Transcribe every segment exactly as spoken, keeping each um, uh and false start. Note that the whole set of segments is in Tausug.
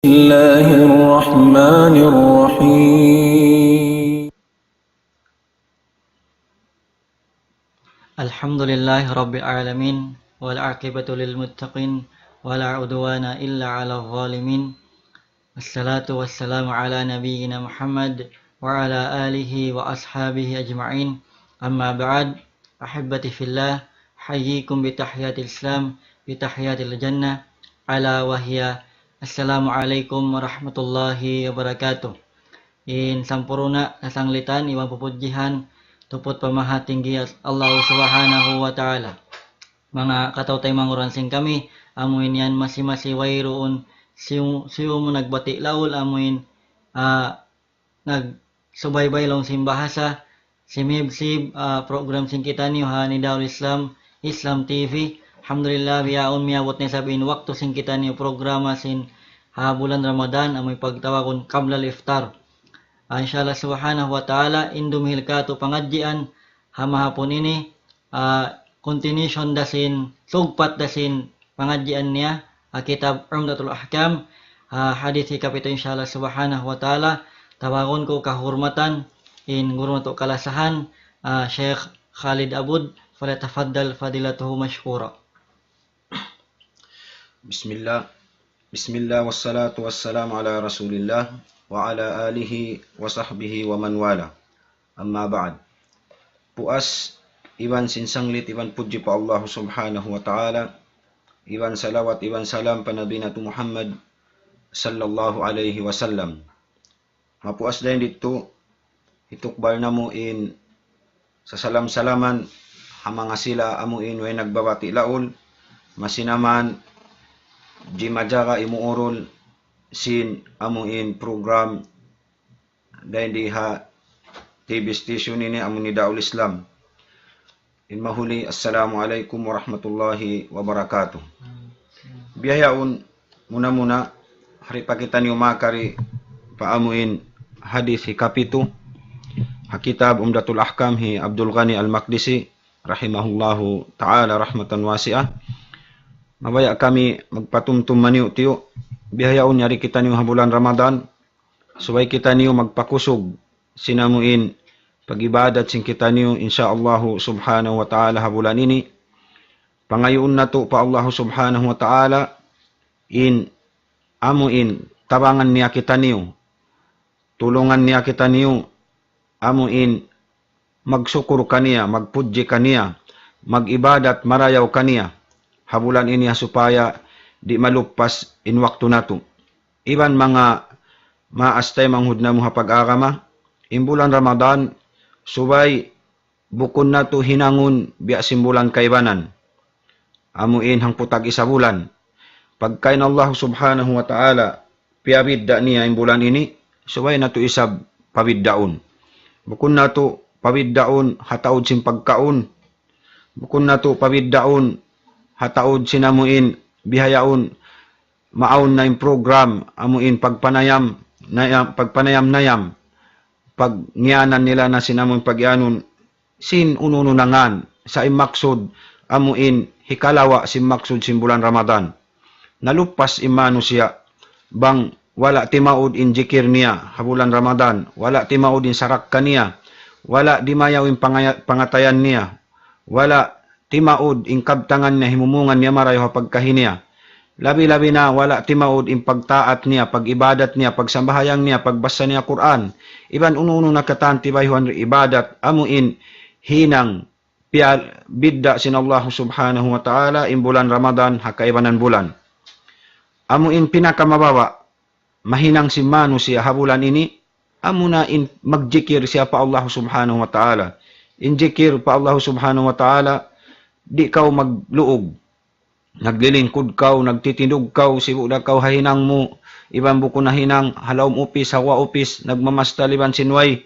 الله الرحمن الرحيم. الحمد لله رب العالمين، والعاقبة للمتقين، ولا عدوان إلا على الظالمين، والصلاة والسلام على نبينا محمد وعلى آله وأصحابه أجمعين. أما بعد، أحبتي في الله، أحييكم بتحية الإسلام، بتحية الجنة، ألا وهي السلام عليكم ورحمة الله وبركاته. In sampurna' kasanglitan iban pupudjihan tuput pa Mahatinggi Allah Subhanahu wa Ta'ala. Manga kataw-taymanghuran sin kami, amu in yan masi-masi wayruun siyu-, siyumu nagbati' laul, amu in, ah, nagsubaybay laung sin bahasa, simibsib, ah, program sin kitaniyu ha Nidaul Islam, Islam T V. Alhamdulillah, bihaun miyabut na isab in waktu sin kitaniyu programa sin ha bulan Ramadan, amu in pagtawagun Qabla al-Iftar. Ah, insha Allah Subhanahu wa Ta'ala, in dumihil katu' pangadjian ha mahapun ini, ah, continuation da sin, sugpat da sin pangadjian niya, ah, kitab Umdatul Ahkam, ah, hadith hikapitu, insha Allah Subhanahu wa Ta'ala, tawagun ku kahurmatan in guru natu' kalasahan, ah, Sheikh Khalid Abud, فليتفضل فضيلته مشكورا. بسم الله. بسم الله والصلاة والسلام على رسول الله وعلى آله وصحبه ومن والاه. أما بعد. Puas iban sin sanglit iban pudji pa Allah Subhanahu wa Ta'ala, iban salawat iban salam pa Nabi natu' Muhammad sallallahu alayhi wasallam. Mapuas dayn ditu, hitukbal namu' in sasalam-salaman ha manga sila amu in way nagbabati' laul, masi naman jimajaga imuurul sin amu in program dayn di ha T V station ini amu Nidaul Islam. In mahuli, Assalamu alaykum warahmatullahi wabarakatuh. Bihaun, muna-muna, hari pa kitaniyu makari pa amu in hadith hikapitu ha kitab Umdatul Ahkam hi Abdul Ghani Al-Maqdisi, rahimahullahu ta'ala rahmatan wasi'ah. Mabaya' kami magpatumtum maniyu-tiyu, bihaun yari kitaniyu ha bulan Ramadan, subay kitaniyu magpakusug sin amu in pag-ibadat sin kitaniyu, insya Allahu subhanahu wa ta'ala, ha bulan ini. Pangayuun natu' pa Allahu subhanahu wa ta'ala in amu in tabangan niya kitaniyu, tulungan niya kitaniyu, amu in magsukur kaniya, magpudji kaniya, mag-ibadat marayaw kaniya ha bulan ini, ha supaya di' maluppas in waktu natu'. Iban manga maas taymanghud namu' ha pag-agama, in bulan Ramadan, subay bukun natu' hinangun biya' sin bulan kaibanan. Amu in hangpu' tag-isa bulan. Pagka in Allah subhanahu wa ta'ala, piyabidda' niya in bulan ini, subay natu' isab pabiddaun. Bukun natu' pabiddaun ha taud sin pagkaun. Bukun natu' pabiddaun ha taud sin amu in bihaun maawn na in program, amu in pagpanayam, nayam, pagpanayam-nayam, pagngiyanan nila na sin amu in pagiyanun, sin unu-unu na ngan, sa' in maksud, amu in hikalawa' sin maksud sin bulan Ramadan. Naluppas in manusiya', bang wala' timaud in jikir niya ha bulan Ramadan, wala' timaud in sarakka niya, wala' dimayaw in pangaya-, pangatayan niya, wala' timaud in kabtangan niya, himumungan niya marayaw ha pagkahi niya. Labi-labi na wala' timaud in pagtaat niya, pag-ibadat niya, pagsambahayang niya, pagbasa niya Qur'an. Iban unu-unu na katan tibayhuan ibadat, amu in hinang piyabidda' sin Allah subhanahu wa ta'ala in bulan Ramadan ha kaibanan bulan. Amu in pinakamababa' mahinang sin manusiya' ha bulan ini, amuna in magjikir siya pa Allah subhanahu wa ta'ala. In jikir pa Allah subhanahu wa ta'ala, di' kaw magluug. Naglilingkud kaw, nagtitindug kaw, sibu' da kaw ha hinang mu, iban bukun ha hinang, ha lawm upis, ha guwa' upis, nagmamastal iban sin way,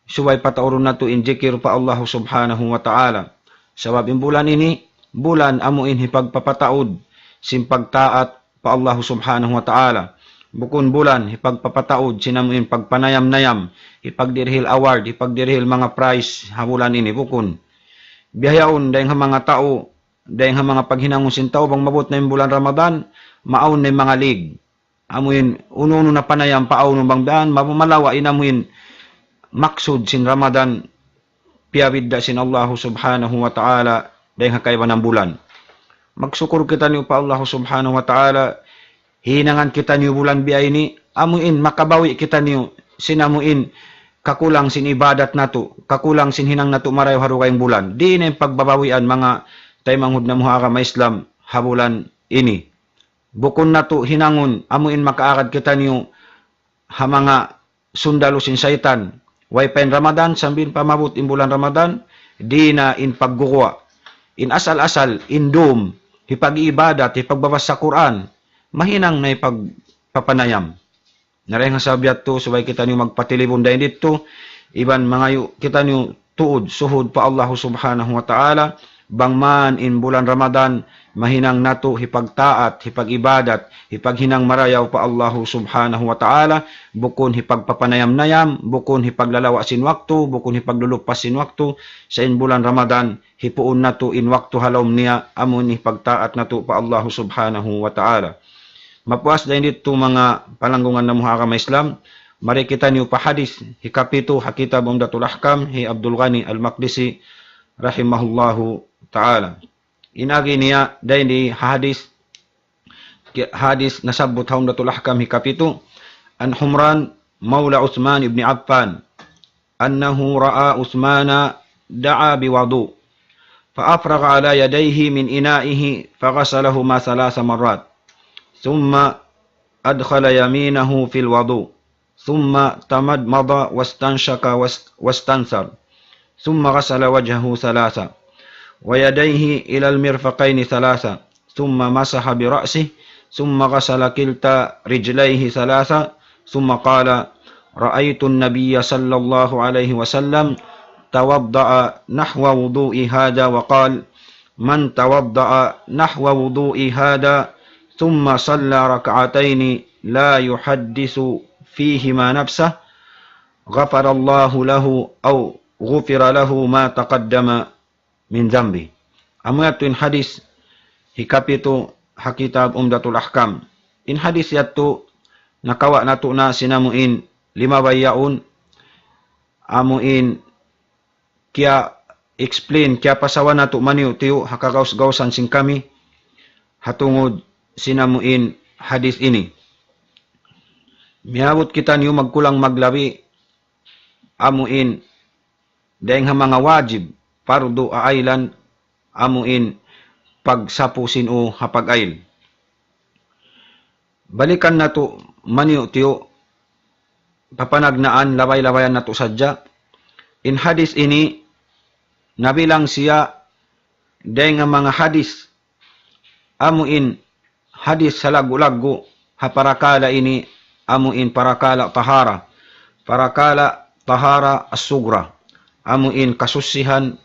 subay pataurun natu' in jikir pa Allah subhanahu wa ta'ala. Sabab in bulan ini, bulan amu in hipagpapataud sin pagtaat pa Allah subhanahu wa ta'ala. Bukun bulan hipagpapataud sin amu in pagpanayam-nayam, hipagdirihil award, hipagdirihil manga prize ha bulan ini, bukun. Bihaun, dayng ha manga tau, dayng ha manga paghinangun sin tau, bang maabut na in bulan Ramadan, maawn na in manga league. amuin unu-unu na panayam pa unu bang daan, ma-, malawa' in amuin maksud sin Ramadan, piyabidda' sin Allahu Subhanahu wa Ta'ala, dayng ha kaibanan bulan. Magsukul kitaniyu pa Allahu Subhanahu wa Ta'ala, hinangan kitaniyu bulan biya' ini, amuin makabawi' kitaniyu, sin amuin kakulang sin ibadat natu', kakulang sin hinang natu' marayaw ha dugaing bulan. Di' na in pagbabawian manga taymanghud namu' ha agama Islam, ha bulan ini. Bukun natu' hinangun, amuin makaagad kitaniyu, ha manga sundalu sin saytan. Way pa in Ramadan, sambil pa maabut in bulan Ramadan, di' na in pagguguwa'. In asal-asal, in dum, hipag-ibadat, hipagbabasa Qur'an, mahinang na hipagpapanayam. Na dayng ha sabab yadtu, subay kitaniyu magpatilibun dayn didtu, iban mangayu' kitaniyu tuud, suhud pa Allahu Subhanahu wa Ta'ala, bang man in bulan Ramadan, mahinang natu' hipagtaat, hipag-ibadat, hipaghinang marayaw pa Allahu Subhanahu wa Ta'ala, bukun hipagpapanayam-nayam, bukun hipaglalawa' sin waktu, bukun hipaglulupas sin waktu, sa' in bulan Ramadan, hipuun natu' in waktu ha lawm niya, amun hipagtaat natu' pa Allahu Subhanahu wa Ta'ala. Mapuas dayn didtu manga palanggungan namu' ha agama Islam, mari kitaniyu pa hadis hikapitu ha kitab Umdatul Ahkam, hi Abdul Ghani Al-Maqdisi, rahimahullahu ta'ala. In agi niya, dayn di hadis, ki-, hadis nasabbut ha Umdatul Ahkam hikapitu, عن حمران مولى عثمان بن عفان أنه رأى عثمان دعا بوضوء فأفرغ على يديه من إنائه فغسلهما ثلاث مرات ثم أدخل يمينه في الوضوء ثم تمضمض واستنشق واست-، واستنثر ثم غسل وجهه ثلاثا ويديه إلى المرفقين ثلاثا ثم مسح برأسه ثم غسل كلتا رجليه ثلاثا ثم قال: رأيت النبي صلى الله عليه وسلم توضأ نحو وضوئي هذا وقال: من توضأ نحو وضوئي هذا ثم صلى ركعتين لا يحدث فيهما نفسه غفر الله له أو غفر له ما تقدم من ذنبه. Amu yadtu in hadis hikapitu ha kitab Umdatul Ahkam. In hadis yadtu nakawa' natu' na sin amu in limabay yaun, amu in kiya-explain, kiyapasawa natu' maniyu'-tiyu' ha kagaus-gausan sin kami, ha tungud sin amu in hadis ini. Miyabut kitaniyu magkulang maglabi, amu in dayng ha manga wajib, pardu aaylan, amu in pagsapu sin ū ha pag-ayl. Balikan natu' maniyu'-tiyu', papanagnaan, labay-labayan natu' sadja. In hadis ini, nabilang siya dayng ha manga hadis, amu in hadis salaggu'-laggu' ha parakala' ini, amu in parakala' tahara. Parakala' tahara as-sugra. Amu in kasusihan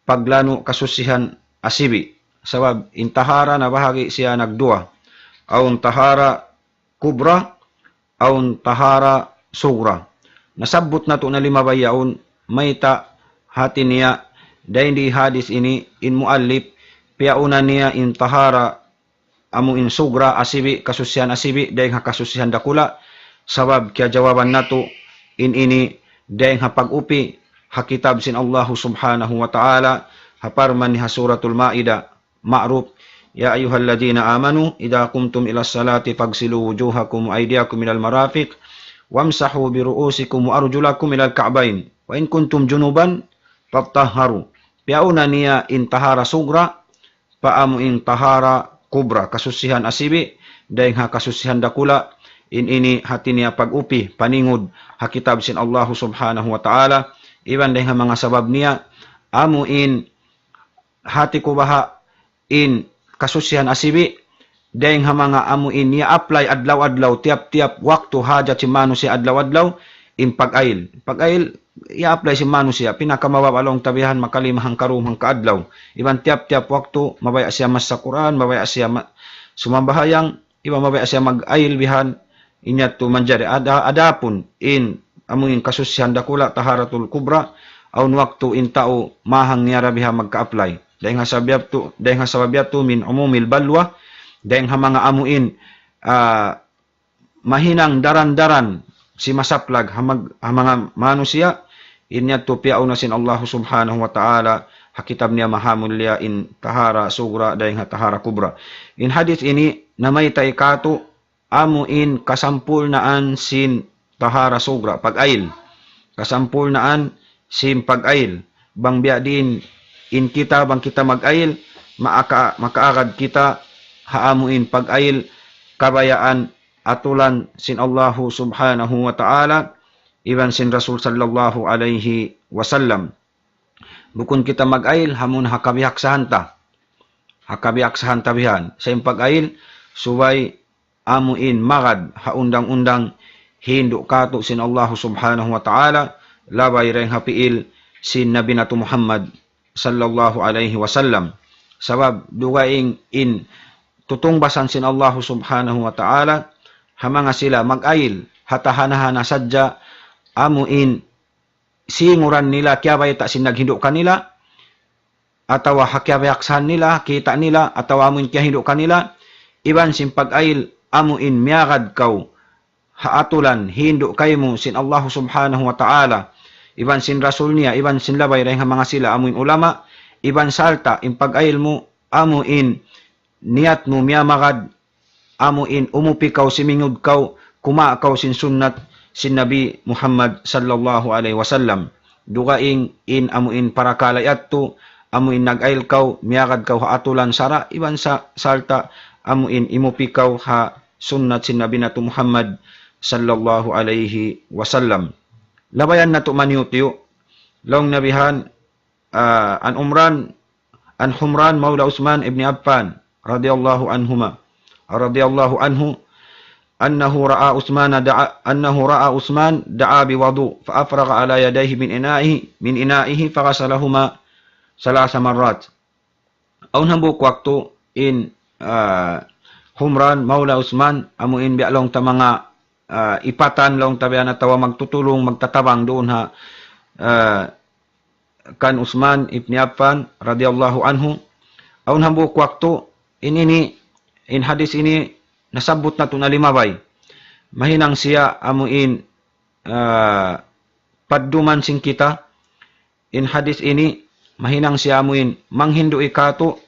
paglanu', kasusihan asibi'. Sabab in tahara nabahagi' siya nagduwa. Awn tahara kubra, awn tahara sugra. Nasabbut natu' na limabay yaun, mayta' hati niya, dayn di hadis ini, in muallif, piyauna niya in tahara amu in sugra asibi', kasusihan asibi', dayng ha kasusihan dakula', sabab kiyajawaban natu', in ini, dayng ha pag-upi, ha kitab sin Allahu Subhanahu wa Ta'ala, ha parman ha Suratul Ma'idah, ma'ruf, يا أيها الذين آمنوا إذا قمتم إلى الصلاة فاغسلوا وجوهكم وأيديكم إلى المرافق وامسحوا برؤوسكم وأرجلكم إلى الكعبين وإن كنتم جنبا فاطهروا. Piyauna niya in tahara sugra, pa amu in tahara kubra, kasusihan asibi', dayng ha kasusihan dakula', in ini hati niya pag-upi, paningud, ha kitab sin Allahu Subhanahu wa Ta'ala, iban dayng ha manga sabab niya, amu in hati ku baha' in kasusihan asibi', dayng ha manga amu in iya-apply adlaw-adlaw, tiyap-tiyap waktu hajat sin manusiya' adlaw-adlaw, in pag-ayl. Pag-ayl, iya-apply sin manusiya', pinakamababa' laung ta bihan, makalima hangkarum hangkaadlaw. Iban tiyap-tiyap waktu, mabaya' siya massa Qur'an, mabaya' siya ma-, sumambahayang, iban mabaya' siya mag-ayl bihan, in yadtu manjari. Ada-, adapun in, amu in kasusihan dakula', taharatul kubra, awn waktu in tau mahang niya ra bihan magka-apply. Dayng ha sabab yadtu, dayng ha sabab yadtu من عموم البلوى, dayng ha manga amu in, ah, mahinang daran-daran sin masaplag ha mag-, ha manga manusiya', in yadtu piyauna sin Allahu Subhanahu wa Ta'ala, ha kitab niya mahamulliya in tahara sugra dayn ha tahara kubra. In hadith ini, namayta' katu', amu in kasampurnaan sin tahara sugra, pag-ayil. Kasampurnaan sin pag-ayil. Bang biya' diin in kita, bang kita mag-ayil, maaka-, makaagad kita ha amu in pag-ayil, kabayaan atulan sin Allahu Subhanahu wa Ta'ala, iban sin Rasul sallallahu alayhi wasallam. Bukun kita mag-ayil, amu in ha kabiyaksahan ta. Ha kabiyaksahan ta bihan. Sa' in pag-ayil, subay amu in magad ha undang-undang hindu' katu' sin Allahu Subhanahu wa Ta'ala, labay dayn ha piil sin Nabi natu' Muhammad sallallahu alayhi wasallam. Sabab dugaing in tutungbasan sin Allahu Subhanahu wa Ta'ala, ha manga sila mag-ayil, ha tahana-hana sadja, amu in singuran nila kiyabayta' sin naghindu' kanila, atawa ha kiyabiyaksahan nila, kita' nila, atawa amu in kiyahindu' kanila, iban sin pag-ayil amu in miyagad kaw ha atulan hindu' kaymu sin Allahu Subhanahu wa Ta'ala, iban sin Rasul niya, iban sin labay dayn ha manga sila amu in ulama, iban sarta' in pag-ayil mu amu in niyat mu miyamagad, amu in umupi kaw, simingud kaw, kumawa' kaw sin sunnat sin Nabi Muhammad sallallahu alayhi wasallam. Dugaing in amu in parakala' yadtu, amu in nag-ayil kaw, miyagad kaw ha atulan sara', iban sa-, sarta' amu in imupi kaw ha sunnat sin Nabi natu' Muhammad sallallahu alayhi wasallam. Labayan natu' maniyutiyu, laung nabihan, ah, an Umran, an Humran maula Uthman ibn Affan radiyallahu anhuma, radiyallahu anhu, أنه رأى عثمان دعا، أنه رأى عثمان دعا بوضوء فأفرغ على يديه من إنائه، من إنائه فغسلهما ثلاث مرات. Awn hambuuk waktu in, ah, Humran maula Uthman, amu in biya' laung ta manga, ah, ipatan laung ta biya' na atawa magtutulung, magtatabang duun ha, ah, kan Uthman ibn Affan radiyallahu anhu. Awn hambuuk waktu, in ini, in hadith ini nasabbut natu' na limabay. Mahinang siya amu in, ah, padduman sin kita, in hadith ini, mahinang siya amu in manghindu' katu',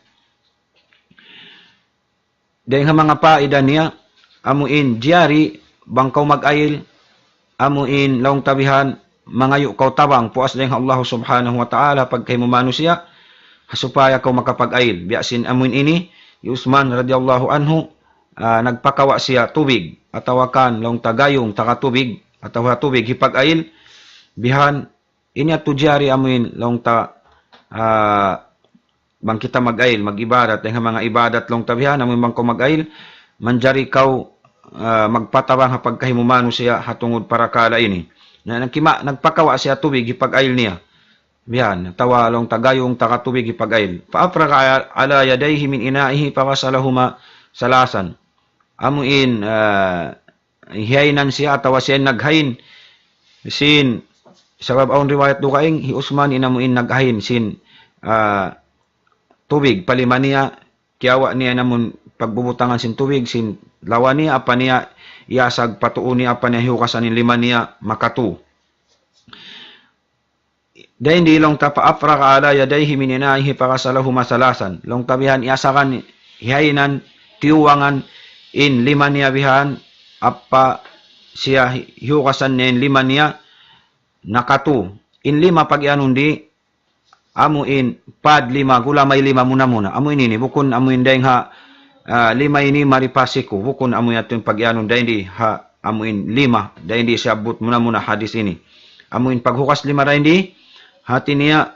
dayn ha manga paida niya, amu in jari bang kaw mag-ayil, amu in laung ta bihan, mangayu' kaw tabang, puas dayn ha Allah Subhanahu wa Ta'ala, pagkahi mu manusiya', ha supaya kaw makapag-ayil. Biya' sin amu in ini, hi Uthman radiyallahu anhu, ah, nagpakawa' siya tubig, atawa kan laung ta gayung, taga tubig, atawa tubig, hipag-ayil, bihan, ini yadtu jari amu in laung ta, ah, bang kita mag-ayil, mag-ibadat, dayn ha manga ibadat laung ta bihan, amu in bang kaw mag-ayil, manjari kaw, ah, magpatabang ha pagkahi mu manusiya' ha tungud parakala' ini. Na, nagkima-, nagpakawa' siya tubig, hipag-ayil niya. Bihan, atawa laung ta gayung, taga tubig, hipag-ayil. فأفرغ على يديه من إنائه فغسلهما ثلاثا. Amu in, ah, hiyainan siya atawa siya in naghain sin, sabab awn riwayat dugaing, hi Usman in amu in naghain sin, ah, tubig, pa lima niya, kiyawa' niya in amun pagbubutangan sin tubig, sin lawa niya, ampa niya iyasag pa tuu niya, ampa niya hiugasan in lima niya, makatu. Dayn di laung ta فأفرغ على يديه من إنائه فغسلهما ثلاثا. Laung ta bihan iyasagan, hiyainan, tiyuwangan, in lima niya bihan, ampa siya hi-, hiugasan niya in lima niya, nakatu. In lima pag-iyanun di, amu in pad lima, gulamay lima muna-muna. Amu in ini, bukun amu in dayn ha, ah, lima ini mari pa siku. Bukun amu yadtu in pag-iyanun dayn di ha, amu in lima, dayn di siyabbut muna-muna hadith ini. Amu in paghugas lima dayn di, hati niya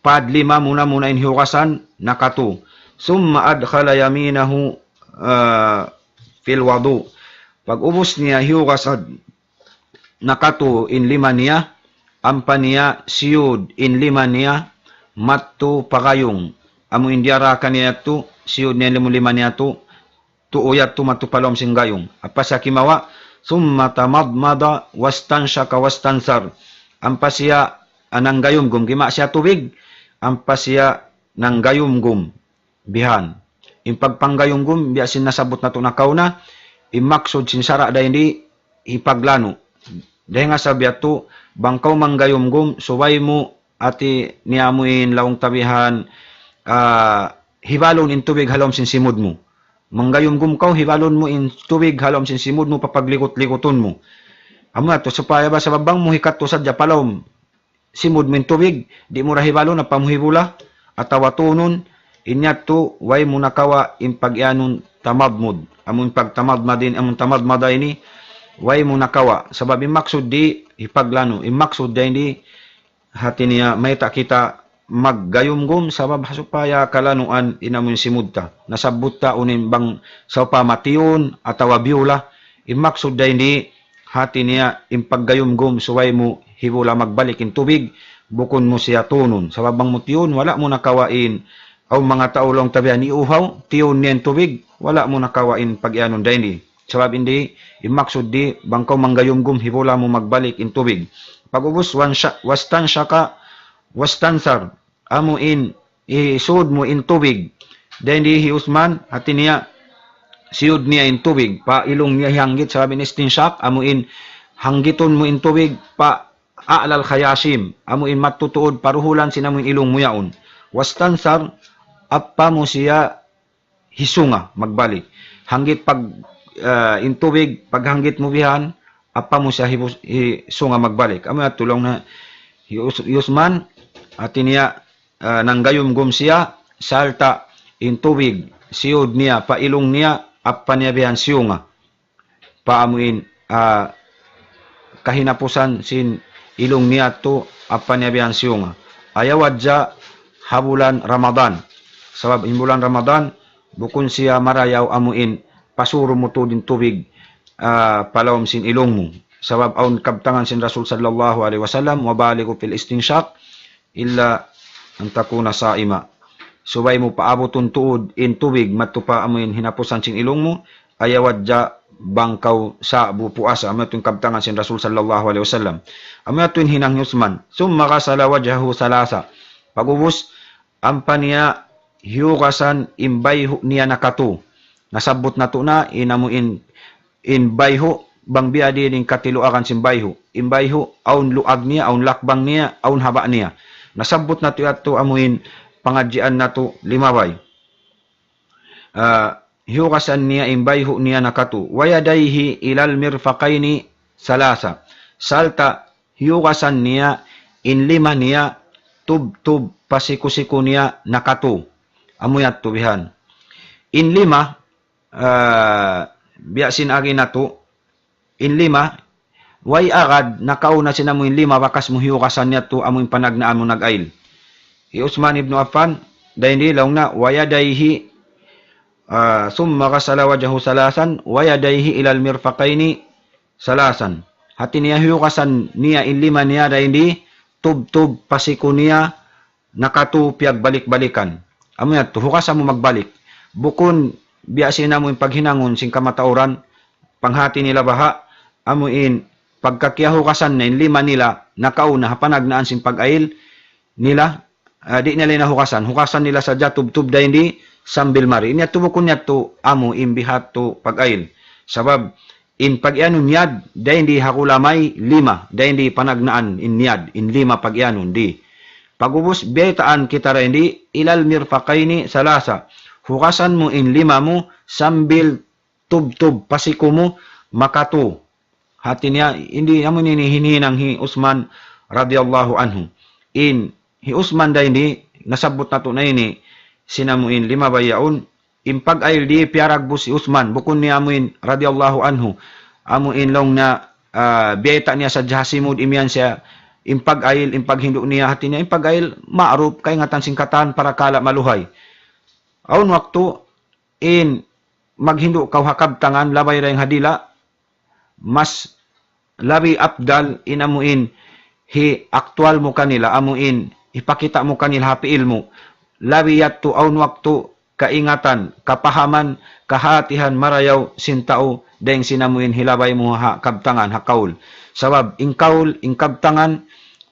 pad lima muna-muna in hiugasan, nakatu. ثم أدخل يمينه, ah, في الوضوء. Pag-ubus niya hiugasan, nakatu in lima niya, ampa niya siyud in lima niya, madtu pa gayung. Amu in diyara kaniya yadtu, siyud niya in lima, lima niya yadtu, tuu yadtu madtu pa lawm sin gayung. Ampa siya kimawa', ثم تمضمض واستنشق واستنثر. Ampa siya, ah, nanggayumgum, kimawa' siya tubig, ampa siya nanggayumgum. Bihan. In pagpanggayumgum, biya' sin nasabbut natu' nakauna, in maksud sin sara' dayn di, hipaglanu'. Dayn ha sabab yadtu, bang kaw manggayumgum, subay mu hati niya amu in laung ta bihan, ah, hibalun in tubig ha lawm sin simud mu. Manggayumgum kaw, hibalun mu in tubig ha lawm sin simud mu, papaglikut-likutun mu. Amu yadtu, supaya ba sabab bang mu hikatu sadja pa lawm simud mu in tubig, di' mu da hibalun, ampa mu hibula, atawa tunun, in yadtu, way mu na kawa' in pag-iyanun tamadmud. Amun pagtamadmad in, amun tamadmada ini, way mu na kawa'. Sabab in maksud di' hipaglanu', in maksud dayn di hati niya mayta' kita maggayumgum sabab ha supaya kalanuan in amun simud ta. Nasabbut ta unu in bang sawpama tiyun atawa biyula. In maksud dayn di hati niya in paggayumgum subay mu hibula magbalik in tubig, bukun mu siya tunun. Sabab bang mu tiyun, wala' mu na kawa' in, awn manga tau laung ta bihan iyuhaw, tiyun niya in tubig, wala' mu na kawa' in pag-iyanun dayn di. Sabab in di, in maksud di, bang kaw manggayumgum hibula mu magbalik in tubig. Pag'ubus, wansha-, wastanshaka, wastansar, amu in, hisud mu in tubig. Dayn di hi Usman, hati niya, siyud niya in tubig, pa ilung niya hiyanggit, sabab in istinshak, amu in, hanggitun mu in tubig, pa a'lal khayasim, amu in matutuud, paruhulan sin amu in ilung mu yaun. Wastansar, ampa mu siya hisunga, magbalik. Hanggit pag, ah, in tubig, paghanggit mu bihan, ampa mu siya hibus-, hisunga magbalik. Amu yadtu laung na hi Us-, hi Usman, hati niya, ah, nanggayumgum siya, sarta' in tubig, siyud niya, pa ilung niya, ampa niya bihan siyunga. Pa amu in, ah, kahinapusan sin ilung niya yadtu ampa niya bihan siyunga. Ayaw hadja ha bulan Ramadan. Sabab in bulan Ramadan, bukun siya marayaw amu in pasuru mu tuud in tubig, ah, pa lawm sin ilung mu. Sabab awn kabtangan sin Rasul sallallahu alayhi wasallam, "Wa balighu fil istinshaq illa an takuna sa'ima." Subay mu paabutun tuud in tubig madtu pa amu in hinapusan sin ilung mu, ayaw hadja bang kaw sa'bu puasa, amu yadtu in kabtangan sin Rasul sallallahu alayhi wasallam. Amu yadtu in hinang hi Usman. Thumma ghasala wajhahu thalatha. Pag'ubus, ampa niya hiyugasan in bayhu' niya nakatu. Nasabbut natu' na in amu in, in bayhu', bang biya' diin in katiluagan sin bayhu'. In bayhu', awn luag niya, awn lakbang niya, awn haba' niya. Nasabbut natu' yadtu amu in pangadjian natu' limabay. Ah, hiyugasan niya in bayhu' niya nakatu. Wa yadayhi ilal mirfaqayni thalatha. Sarta' hiyugasan niya in lima niya tubtub pa siku-siku niya nakatu. Amu yadtu bihan. In lima, ah, biya' sin agi natu', in lima, way agad nakauna sin amu in lima bakas mu hiyugasan niya yadtu amu in panagnaan mu nag-ayl. Hi Usman ibn Affan, dayn di laung na, wa yadayhi, ah, thumma ghasala wajhahu thalathan, wa yadayhi ilal mirfaqayni thalathan. Hati niya hiyugasan niya in lima niya dayn di tubtub pa siku niya nakatu piyagbalik-balikan. Amu yadtu, hugasan mu magbalik. Bukun biya' sin amu in paghinangun sin kamatauran, panghati nila baha', amu in pagka kiyahugasan na in lima nila nakauna ha panagnaan sin pag-ayl nila, ah, di' nila na hugasan. Hugasan nila sadja tubtub dayn di sambil mari. In yadtu bukun yadtu amu in bihadtu pag-ayl. Sabab, in pag-iyanun niyad, dayn di ha gulamay lima, dayn di panagnaan in niyad, in lima pag-iyanun di. Pag'ubus, biyaytaan kita dayn di, ilal mirfaqayni thalatha. Hugasan mu in lima mu sambil tubtub pa siku mu makatu. Hati niya, in di amu ini hinang hi Usman radiyallahu anhu. In hi Usman dayn di, nasabbut natu' na ini, sin amu in limabay yaun, in pag-ayl di piyaragbus hi Usman, bukun niya amu in radiyallahu anhu, amu in laung na, ah, biyayta' niya sadja ha simud imiyan siya, in pag-ayl, in paghindu' niya, hati niya, in pag-ayl, ma'ruf, kaingatan sin katan, parakala' maluhay. Awn waktu, in maghindu' kaw ha kabtangan, labay dayn ha dila', mas labi afdal in amu in hi-actual mu kanila, amu in hipakita' mu kanila ha pi'il mu. Labi yadtu awn waktu kaingatan, kapahaman, kahatihan marayaw sin tau dayn sin amu in hilabay mu ha kabtangan, ha kaul. Sabab in kaul, in kabtangan,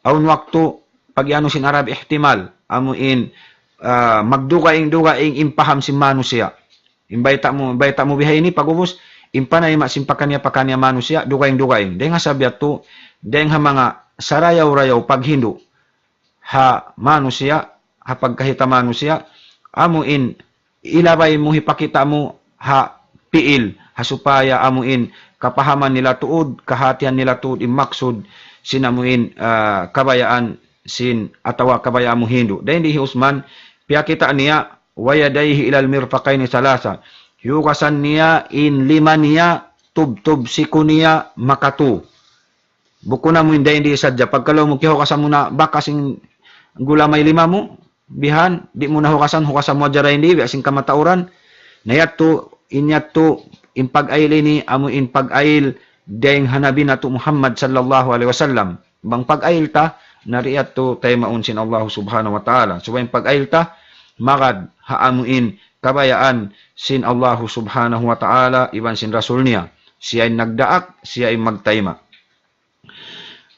awn waktu pag-anu sin Arab ihtimal, amu in, ah, magdugaing-dugaing in paham sin manusiya'. In bayta' mu, bayta' mu bihaini, pag'ubus, in panayma' sin pakaniya-pakaniya manusiya', dugaing-dugaing. Dayng ha sabab yadtu, dayng ha manga sarayaw-rayaw paghindu' ha manusiya', ha pagkahita manusiya', amu in ilabay mu, hipakita' mu ha pi'il, ha supaya amu in kapahaman nila tuud, kahatihan nila tuud, in maksud sin amu in, ah, kabayaan sin, atawa kabayaan mu hindu'. Dayn di hi Usman, piyakita' niya, ويديه إلى المرفقين ثلاثا. Hiyugasan niya in lima niya, tubtub siku niya makatu. Bukun amu in dayn di sadja. Pagka laung mu kiyahugasan mu na bakas in gulamay lima mu, bihan, di' mu na hugasan, hugasan mu hadja dayn di, biya' sin kamatauran. Na yadtu, in yadtu, in pag-ayil ini, amu in pag-ayil dayn ha Nabi natu' Muhammad sallallahu alayhi wasallam. Bang pag-ayil ta, na di' yadtu taymaun sin Allah subhanahu wa ta'ala. Subay in pag-ayil ta, magad ha amu in kabayaan sin Allah subhanahu wa ta'ala, iban sin Rasul niya. Siya in nagdaak, siya in magtayma'.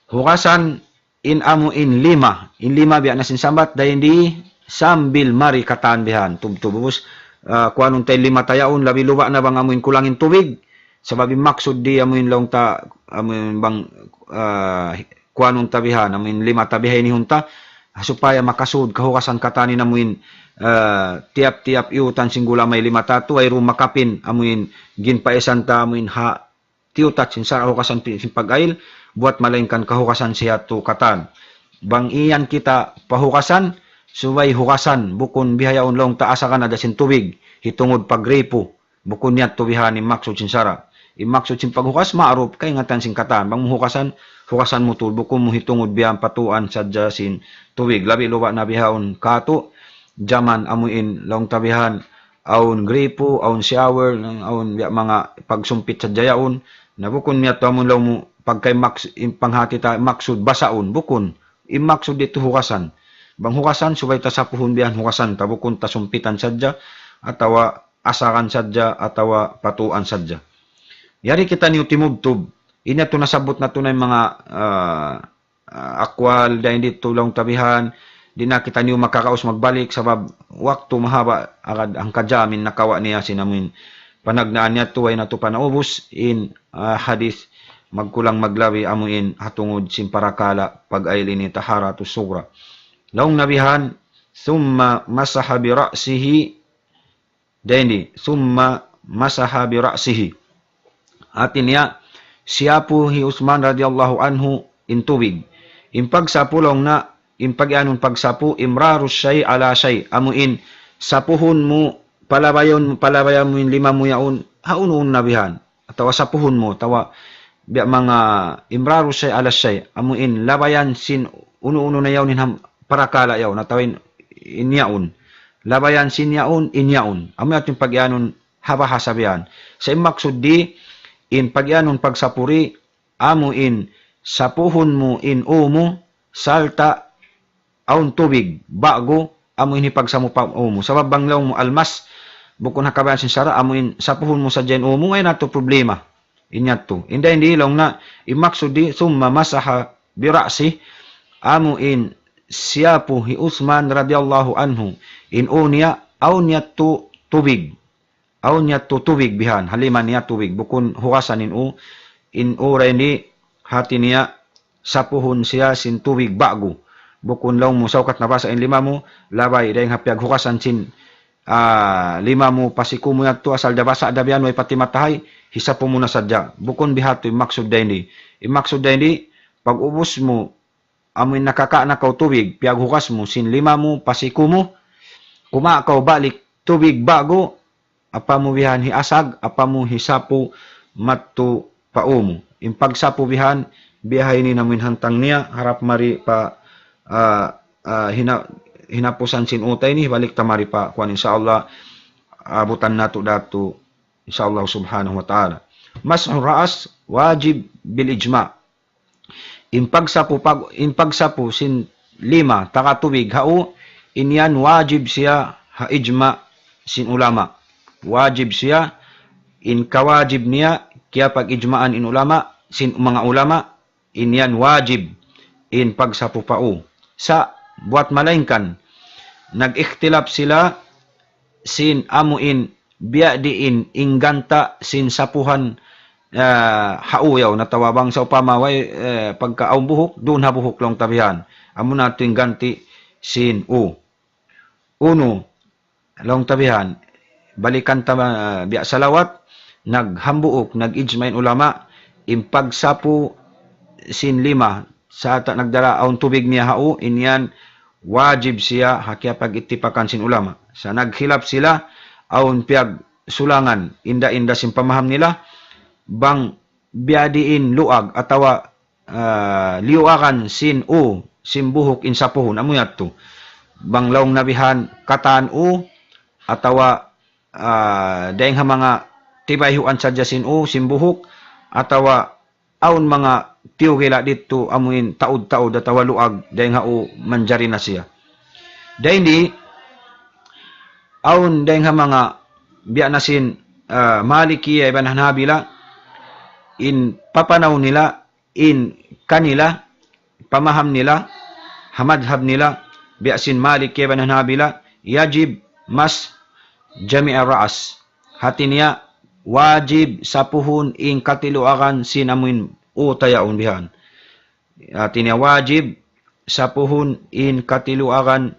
Hugasan in amu in lima. In lima biya' na sin sambat, dayn di sambil mari katan bihan. Tubtub ubus, ah, kuanun ta in lima ta yaun, labi luba' na bang amu in kulang in tubig. Sabab in maksud di amu in laung ta, amu in bang, ah, kuanun ta bihan, amu in lima ta bihan ini hunta. Supaya makasud kahugasan katan in amu in, ah, tiyap-tiyap iyutan sin gulamay lima ta tu, wayruun makapin amu in ginpaisan ta amu in ha tiyutat sin sara' hugasan pi-, sin pag-ayil, buwat malaingkan kahugasan siya tu katan. Bang iyan kita pahugasan, subay hugasan, bukun bihaun laung ta asakan ada sin tubig, hitungud pagripu, bukun yadtu bihan in maksud sin sara'. In maksud sin paghugas, ma'ruf, kaingatan sin katan. Bang mu hugasan, hugasan mu tuud, bukun mu hitungud bihan patuan sadja sin tubig. Labi luba' na bihaun katu', jaman amu in laung ta bihan, awn gripo, awn shower, awn biya' manga pagsumpit sadja yaun. Na bukun niya tu amun laung mu pagka maks-, in panghati ta maksud basaun, bukun. In maksud ditu hugasan. Bang hugasan, subay ta sapuhun bihan hugasan ta, bukun ta sumpitan sadja, atawa asakan sadja, atawa patuan sadja. Yari kita niyu timubtub. Ini yadtu nasabbut natu' na in manga, ah, ah, akwal, dayn ditu laung ta bihan, di' na kitaniyu makakaus magbalik, sabab waktu mahaba', agad hangka jamin nakawa' niya sin amu in panagnaan niya tu, way natu' pa naubus in, ah, hadith magkulang maglabi amu in ha tungud sin parakala' pag-ayil ini, taharatus sugra. Laung na bihan, ثم مسح برأسه Dayn di, ثم مسح برأسه. Hati niya, siyapu hi Usman radiyallahu anhu in tubig. In pagsapu laung na, in pag-anun pagsapu, إمرار الشيء على الشيء. Amu in sapuhun mu, palabayan, palabayan mu in lima mu yaun, ha unu-unu na bihan. Atawa sapuhun mu, atawa biya' manga إمرار الشيء على الشيء. Amu in labayan sin unu-unu na yaun in ham-, parakala' yaun, atawa in, in yaun. Labayan sin yaun, in yaun. Amu yadtu in pag-iyanun ha bahasa bihan. Sa' in maksud di, in pag-iyanun pagsapu di, amu in sapuhun mu in ū mu, sarta' awn tubig, ba'gu, amu in hipagsapu pa ū mu. Sabab bang laung mu almas, bukun ha kabayaan sin sara', amu in sapuhun mu sadja in ū mu, way na tu problema. In yadtu. Inda in di laung na, in maksud di, ثم مسح برأسه, amu in siyapu hi Usman radiyallahu anhu, in ū niya, awn yadtu tubig. Awn yadtu tubig bihan, ha lima niya tubig. Bukun hugasan in ū, in ū ra ini hati niya sapuhun siya sin tubig ba'gu. Bukun laung mu saukat nabasa' in lima mu, labay dayn ha piyaghugasan sin, ah, lima mu pa siku mu yadtu asal da basa' da bihan way pa timatahay, hisapu mu na sadja. Bukun bihadtu in maksud dayn di. In maksud dayn di, pag-ubus mu, amu in nakaka' na kaw tubig, piyaghugas mu sin lima mu, pa siku mu, kumawa' kaw balik tubig ba'gu, apa mu bihan hiasag, apa mu hisapu madtu pa ū mu. In pagsapu bihan, biya' ha ini na amu in hantang niya, harap mari pa, ah, ah, hina-, hinapusan sin ū ta ini, balik ta mari pa kuwan, insya Allah, abutan natu' da tu, insya Allah subhanahu wa ta'ala. مسح الرأس واجب بالإجماع. In pagsapu, pag-, in pagsapu sin lima, taga tubig ha ū, in yan wajib siya ha ijma' sin ulama. Wajib siya, in kawajib niya, kiyapag-ijma'an in ulama, sin manga ulama, in yan wajib, in pagsapu pa ū. Sa' buwat malaingkan, nag-ikhtilaf sila sin amu in biya' diin in ganta' sin sapuhan, ah, ha u yaun, atawa bang sawpama way, eh, pagka awn buhuk, duun ha buhuk laung ta bihan. Amuna tuud in ganti' sin u. Unu, laung ta bihan, balikan ta, ah, biya' salawat, naghambuuk, nag-ijma' in ulama, in pagsapu sin lima, sa' ta nagdara awn tubig niya ha u, in yan wajib siya ha kiyapag-ittipakan sin ulama. Sa' nagkhilaf sila, awn piyagsulangan, inda-inda sin pamaham nila, bang biya' diin luag atawa, ah, liyuagan sin u, sin buhuk in sapuhun, amu yadtu. Bang laung na bihan katan u, atawa, ah, dayng ha manga tibayhuan sadja sin u, sin buhuk, atawa awn manga tiyugila' didtu amuin taud-taud atawa luag dayng ha u manjari na siya. Dayng di, awn dayng ha manga biya' na sin, ah, Malikiya iban Hanabila, in papanaw nila, in kanila, pamaham nila, ha madhab nila, biya' sin Malikiya iban Hanabila, yajib mashu jami'ir ra's. Hati niya, wajib sapuhun in katiluagan sin amuin u ta yaun bihan. Hati niya, wajib sapuhun in katiluagan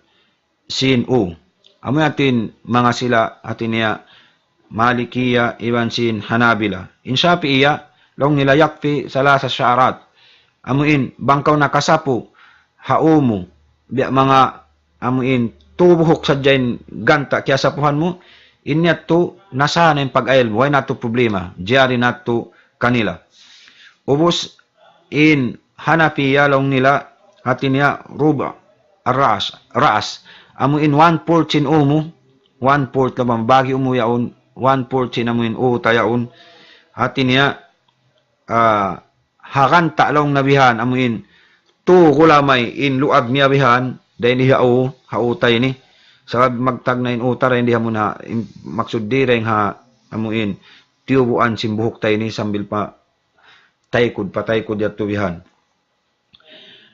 sin u. Amu yadtu in manga sila hati niya Malikiya iban sin Hanabila. In Shafi'iya, laung nila yakfi thalatha sha'rat. Amuin bang kaw nakasapu ha u mu, biya' manga amuin tū buhuk sadja in ganta' kiyasapuhan mu, in yadtu nasa na in pag-ayil mu, way na yadtu problema, jari na yadtu kanila. Ubus in Hanafiya laung nila, hati niya rubu' ar-ra's, ra's. Amuin one fourth sin u mu, one fourth laung, bahagi' u mu yaun, one fourth sin amuin u ta yaun. Hati niya, ah, ha ganta' laung na bihan, amuin tū gulamay in luag niya bihan, dayng di ha u, ha u ta ini. Sabab magtagna' in u ta dayng di ha muna, in, maksud di dayng ha, amuin tiyubuan sin buhuk ta ini sambil pa taykud, pataykud yadtu bihan.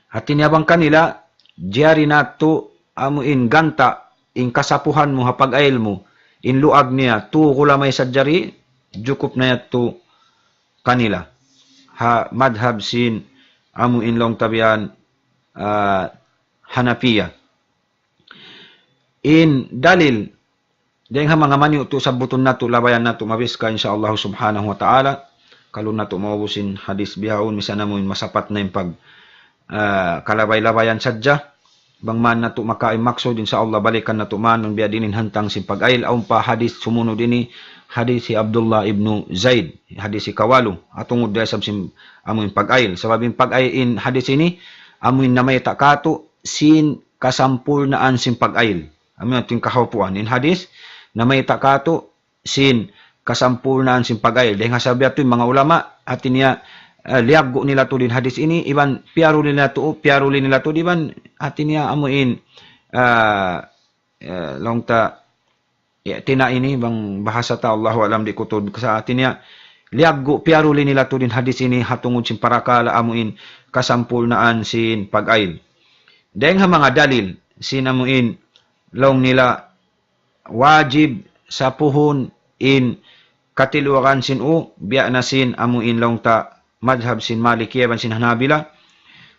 Hati niya bang kanila, jari na yadtu amuin ganta', in kasapuhan mu ha pag-ayil mu, in luag niya, tū gulamay sadja di, jukup na yadtu kanila. Ha madhab sin amuin laung ta bihan, ah, Hanafiya. In dalil, dayng ha manga maniyu' tu sabbutun natu', labayan natu' mabiska, insya Allah subhanahu wa ta'ala. Kalu natu' maubus in hadis bihaun, misan amuin masapat na in pag, ah, kalabay-labayan sadja. Bang man natu' makain maksud, insya Allah balikan natu' man, bang biya' diin in hantang sin pag-ayil. Awn pa hadis sumunud ini, hadis hi Abdullah ibnu Zaid, hadis hikawalu. Atungud da isab sin amuin pag-ayil. Sabab in pag-ayil in hadis ini, amuin namayta' katu', sin kasampurnaan sin pag-ayil. Amu yadtu in kahaupuan. In hadis, namayta' katu', sin kasampurnaan sin pag-ayil. Dayng ha sabab yadtu in manga ulama, hati niya, eh, liyaggu' nila tuud in hadis ini, iban piyaruli nila tuud, piyaruli nila tuud, iban hati niya amuin, ah, eh, laung ta, i'tina ini bang bahasa ta, Allahu a'lam, di' ku tuud sa hati niya, liyaggu' piyaruli nila tuud in hadis ini ha tungud sin parakala' amuin kasampurnaan sin pag-ayil. Dayng ha manga dalil sin amuin laung nila wajib sapuhun in katiluagan sin u, biya' na sin amuin laung ta madhab sin Malikiya iban sin Hanabila.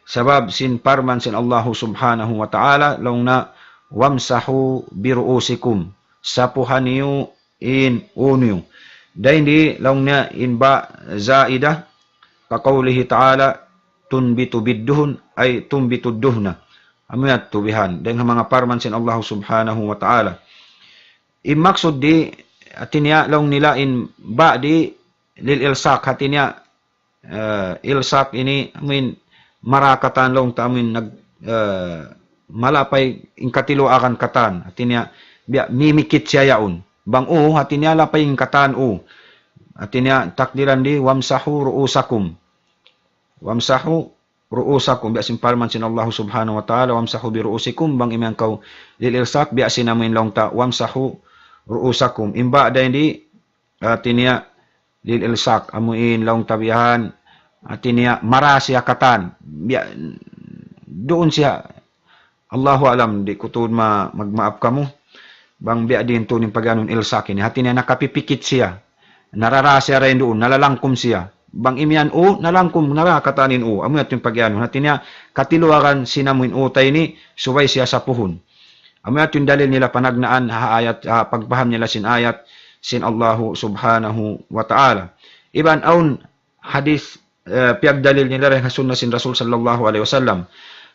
Sabab sin parman sin Allahu subhanahu wa ta'ala, laung na, "Wamsahu biru'usikum." Sapuha niyu in u niyu. Dayng di laung niya in ba zaidah, ka qawlihi ta'ala, "Tunbitu bid-duhn," ay tunbitu duhna. Amu yadtu bihan. Dayng ha manga parman sin Allahu subhanahu wa ta'ala. In maksud di, hati niya laung nila in ba di lil ilsaq, hati niya, eh, ilsaq ini, amuin, mara katan laung ta amuin nag, eh, malapay in katiluagan katan. Hati niya, biya' mimikit siya yaun. Bang u, hati niya lapay in katan u. Hati niya takdiran di, "Wamsahu ru'usakum." "Wamsahu ru'usakum." Biya' sin parman sin Allah subhanahu wa ta'ala, "Wamsahu biru'usikum." Bang imiyan kaw lil ilsaq, biya' sin amuin laung ta, "Wamsahu ru'usakum." In ba dayng di, hati niya lil ilsaq, amuin laung ta bihan, hati niya mara siya katan. Biya', duun siya. Allahu a'lam, di' ku tuud ma-, magmaap kamu. Bang biya' diin tuud in pag-iyanun ilsaq ini. Hati niya nakapipikit siya. Narara siya dayn duun, nalalangkum siya. Bang imiyan u, nalangkum, nara katan in u. Amu yadtu in pag-iyanun. Hati niya, katiluagan sin amu in utay ini, subay siya sapuhun. Amu yadtu in dalil nila panagnaan, ha ayat, ha pagpaham nila sin ayat, sin Allahu subhanahu wa ta'ala. Iban awn hadith, eh, piyagdalil nila dayn ha sunna sin Rasul sallallahu alayhi wasallam.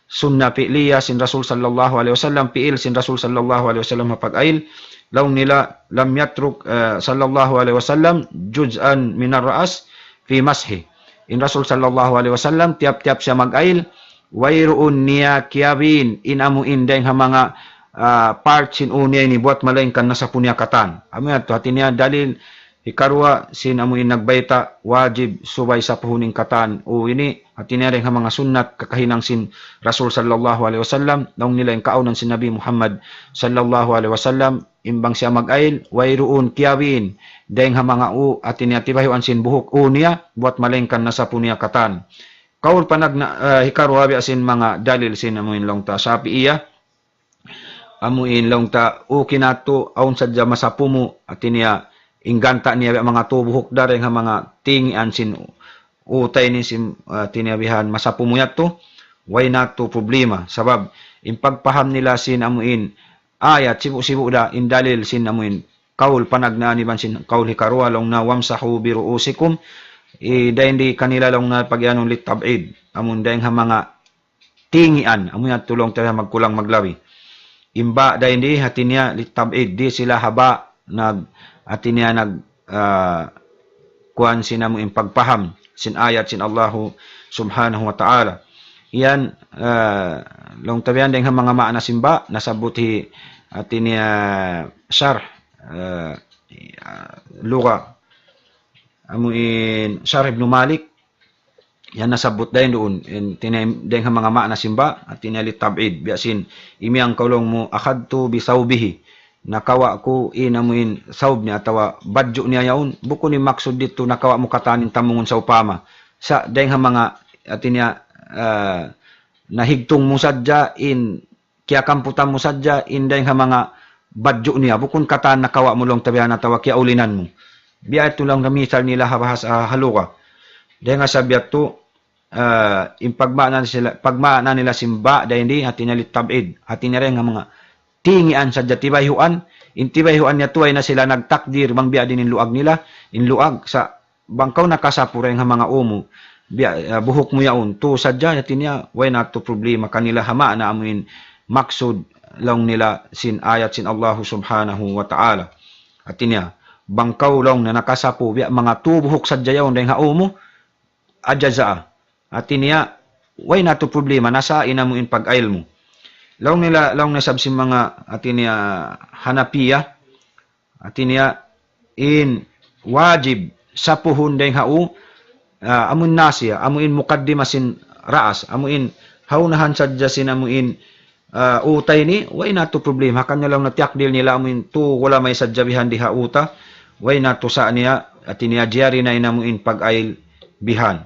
Sunna fi'liya sin Rasul sallallahu alayhi wasallam, fi'il sin Rasul sallallahu alayhi wasallam ha pag-ayil. Laung nila, لم يترك, eh, صلى الله عليه وسلم جزءا من الرأس في مسحه. In Rasul sallallahu alayhi wasallam, tiyap-tiyap siya mag-ayil, wayruun niya kiyabin in amu in dayng ha manga, ah, part sin u niya ini buwat malaingkan nasapu niya katan. Amu yadtu, hati niya dalil hikaruwa sin amu in nagbayta', wajib subay sapuhun in katan u ini, hati niya dayng ha manga sunnat kakahinang sin Rasul sallallahu alayhi wasallam, laung nila in kaawnan sin Nabi Muhammad sallallahu alayhi wasallam, in bang siya mag-ayil, wayruun kiyabin dayng ha manga u, hati niya tibayhuan sin buhuk u niya, buwat malaingkan nasapu niya katan. Kaul panagna, eh, hikaruwa biya' sin manga dalil sin amu in laung ta Shafi'iyah, amu in laung ta, u kinatu, awn sadja masapu mu, hati niya, in ganta' niya biya' manga tu buhuk da dayng ha manga tingian sin utay ini sin, hati niya bihan masapu mu yadtu, way natu problema. Sabab, in pagpaham nila sin amu in ayat, sibu'-sibu' da, in dalil sin amu in kaul panagnaan iban sin kaul hikaruwa laung na وامسحوا برؤوسكم, i, dayn di kanila laung na pag-iyanun للتبعيد. Amu in dayng ha manga tingian, amu yadtu laung ta magkulang maglabi. In ba dayn di hati niya للتبعيد, di' sila ha ba nag, hati niya nag, ah, kuwan sin amu in pagpaham sin ayat sin Allahu subhanahu wa ta'ala. Yan, ah, laung ta bihan dayng ha manga maana sin ba, nasabbut hi, hati niya sharh, ah, lugha. Amu in Sharh Ibn Malik, yan nasabbut dayn duun, in, hati niya dayng ha manga maana sin ba, hati niya للتبعيد. Biya' sin, imiyan kaw laung mu, أخذت بثوبه. Nakawa' ku in amu in thawb niya atawa badju' niya yaun, bukun in maksud didtu nakawa' mu katan in tamungun sawpama. Sa' dayng ha manga, hati niya, ah, nahigtung mu sadja in kiyakamputan mu sadja in dayng ha manga badju' niya, bukun katan nakawa' mu laung ta bihan atawa kiyaulinan mu. Biya' yadtu laung na misal nila ha bahasa, ha lugha. Dayng ha sabab yadtu, ah, in pagmaana sila, pagmaana nila sin ba dayn di, hati niya للتبعيد. Hati niya dayng ha manga tingian sadja tibayhuan, in tibayhuan niya tuway na sila nagtakdir bang biya' diin in luag nila, in luag sa' bang kaw nakasapu dayng ha manga u mu, biya', ah, buhuk mu yaun, tu sadja, hati niya, way natu problema kanila ha maana amu in maksud laung nila sin ayat sin Allahu subhanahu wa ta'ala. Hati niya, bang kaw laung na nakasapu, biya' manga tu buhuk sadja yaun dayng ha u mu, أجزأ. Hati niya, way natu problema, nasa in amu in pag-ayil mu. Laung nila, laung na isab sin manga, hati niya, Hanafiya, hati niya, in wajib sapuhun dayng ha u, ah, amu in nasiya, amu in mukaddima sin raas, amu in ha unahan sadja sin amu in, ah, utay ini, way natu problema. Hangkan na laung na tiyakdil nila amu in tu wala' may sadja bihan di ha uta, way natu sa' niya, hati niya jari na in amu in pag-ayil bihan.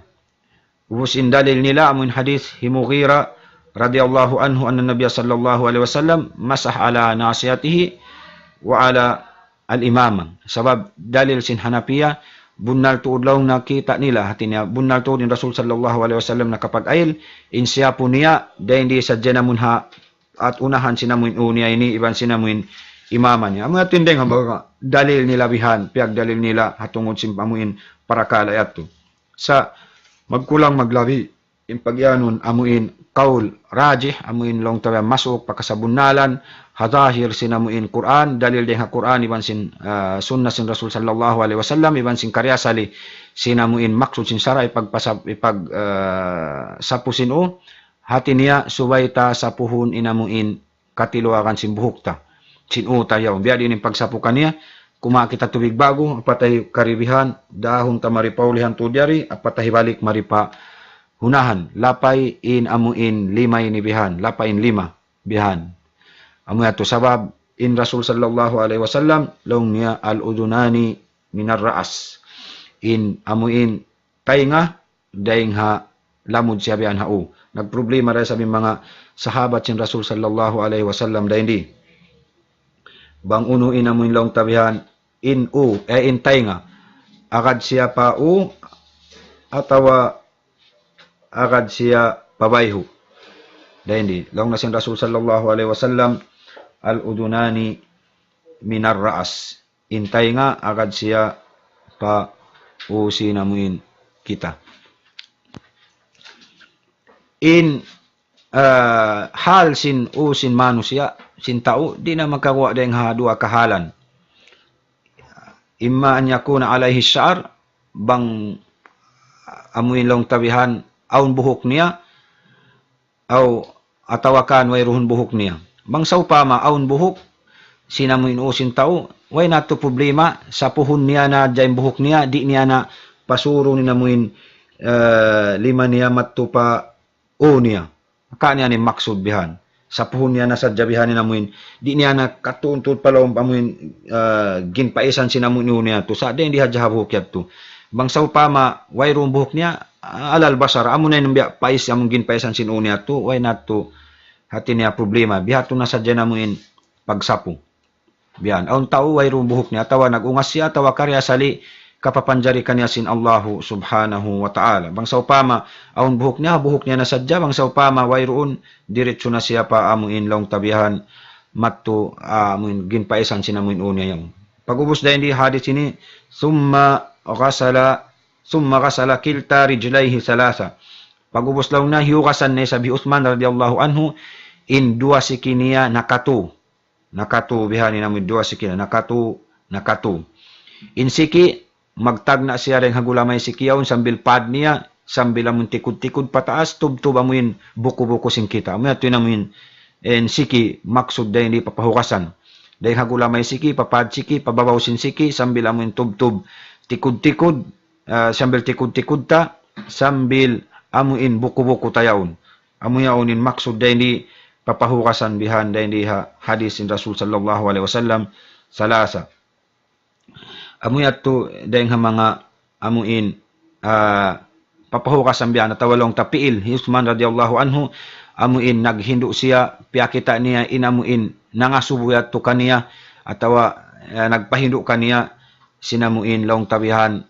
Ubus in dalil nila amu in hadith hi Mughira radiyallahu anhu anna Nabiya sallallahu alayhi wasallam مسح على ناصيته وعلى العمامة. Sabab dalil sin Hanafiya, bunnal tuud laung na kita' nila, hati niya, bunnal tuud in Rasul sallallahu alayhi wasallam nakapag-ayil, in siyapu niya, dayn di sadja in amu in ha, ha unahan sin amu in u niya ini, iban sin amu in imama niya. Amu yadtu in dayng ha manga dalil nila bihan, piyagdalil nila, ha tungud sin amu in parakala' yadtu. Sa' magkulang maglabi, in pag-iyanun amu in kaul rajih, amu in laung ta bihan masuuk pa kasabunnalan, ha zahir sin amu in Qur'an, dalil dayng ha Qur'an, iban sin, ah, sunna sin Rasul sallallahu alayhi wasallam, iban sin karna' asali sin amu in maksud sin sara' ipagpasap-, ipag, ah, sapu sin u, hati niya subay ta sapuhun in amu in katiluagan sin buhuk ta. Sin u ta yaun. Biya' diin in pagsapu kaniya, kumawa' kita tubig ba'gu, apat ta hi karibihan, dahun ta mari pa ulihan tuud yari, apat ta hibalik mari pa unahan. Lapay in amu in lima ini bihan, lapay in lima bihan. Amu yadtu sabab in Rasul sallallahu alayhi wasallam, laung niya الأذنان من الرأس. In amu in taynga, dayng ha lamud siya bihan ha u. Nagproblema da isab in manga sahabat sin Rasul sallallahu alayhi wasallam dayn di. Bang unu in amu in laung ta bihan, in u, eh, in taynga. Agad siya pa u, atawa agad siya pa bayhu. Dayn di, laung na sin Rasul sallallahu alayhi wasallam, الأذنان من الرأس. In taynga agad siya pa u sin amu in kita. In, ah, hal sin u sin manusiya', sin tau, di' na makaguwa' dayn ha duwa kahalan. إما أن يكون عليه شعر, bang amu in laung ta bihan, awn buhuk niya, aw, atawa kan wayruun buhuk niya. Bang sawpama awn buhuk sin amu in u sin tau, way na tuud problema, sapuhun niya na hadja in buhuk niya, di' niya na pasurun in amu in, eh, lima niya madtu pa u niya. Hangkan niya in maksud bihan. Sapuhun niya na sadja bihan in amu in. Di' niya na katuntut pa lawm amu in, eh, ginpaisan sin amu in u niya tu. Sa' dayn di hadja ha buhuk yadtu. Bang sawpama wayruun buhuk niya, ah, على البصر. Amu na in biya' pais amu in ginpaisan sin u niya tu. Way na tuud hati niya problema. Biha' tu na sadja in amu in pagsapu. Biya' yan. Awn tau wayruun buhuk niya, atawa nag-ungas siya, atawa kari asali kapapanjari kaniya sin Allahu subhanahu wa ta'ala. Bang sawpama awn buhuk niya, buhuk niya na sadja, bang sawpama wayruun, diritsu na siya pa amu in laung ta bihan, madtu, ah, amu in ginpaisan sin amu in u niya yan. Pag'ubus dayn di hadith ini, ثم غسل، ثم غسل كلتا رجليه ثلاثا. Pag'ubus laung niya hiyugasan na isab hi Uthman radiyallahu anhu, in duwa siki niya nakatu. Nakatu bihan in amu in duwa siki niya. Nakatu, nakatu. In siki, magtagna' siya dayn ha gulamay siki yaun sambil pad niya, sambil amu in tikud-tikud pataas, tubtub amu in buku-buku sin kita. Amu yadtu in amu in, in siki maksud dayn di papahugasan. Dayn ha gulamay siki, pa pad siki, pa babaw sin siki, sambil amu in tubtub, tikud-tikud, ah, sambil tikud-tikud ta, sambil amu in buku-buku ta yaun. Amu yaun in maksud dayn di papahugasan bihan dayn di ha hadith sin Rasul sallallahu alayhi wasallam, ثلاثا. Amu yadtu dayn ha manga amu in, ah, papahugasan bihan atawa laung ta pi'il hi Uthman radiyallahu anhu, amu in naghindu' siya, piyakita' niya in amu in nangasubu yadtu kaniya, atawa, eh, nagpahindu' kaniya sin amu in laung ta bihan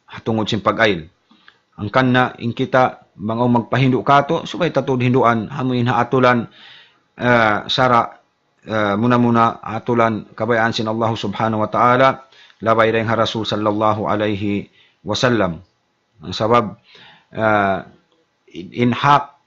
ha tungud sin pag-ayl. Hangkan na in kita, bang awn magpahindu' katu', subay ta tuud hinduan, amu in ha atulan, eh, sara', eh, muna-muna atulan kabayaan sin Allah subhanahu wa ta'ala, labay dayn ha Rasul sallallahu alayhi wasallam. Sabab, eh, in, in hak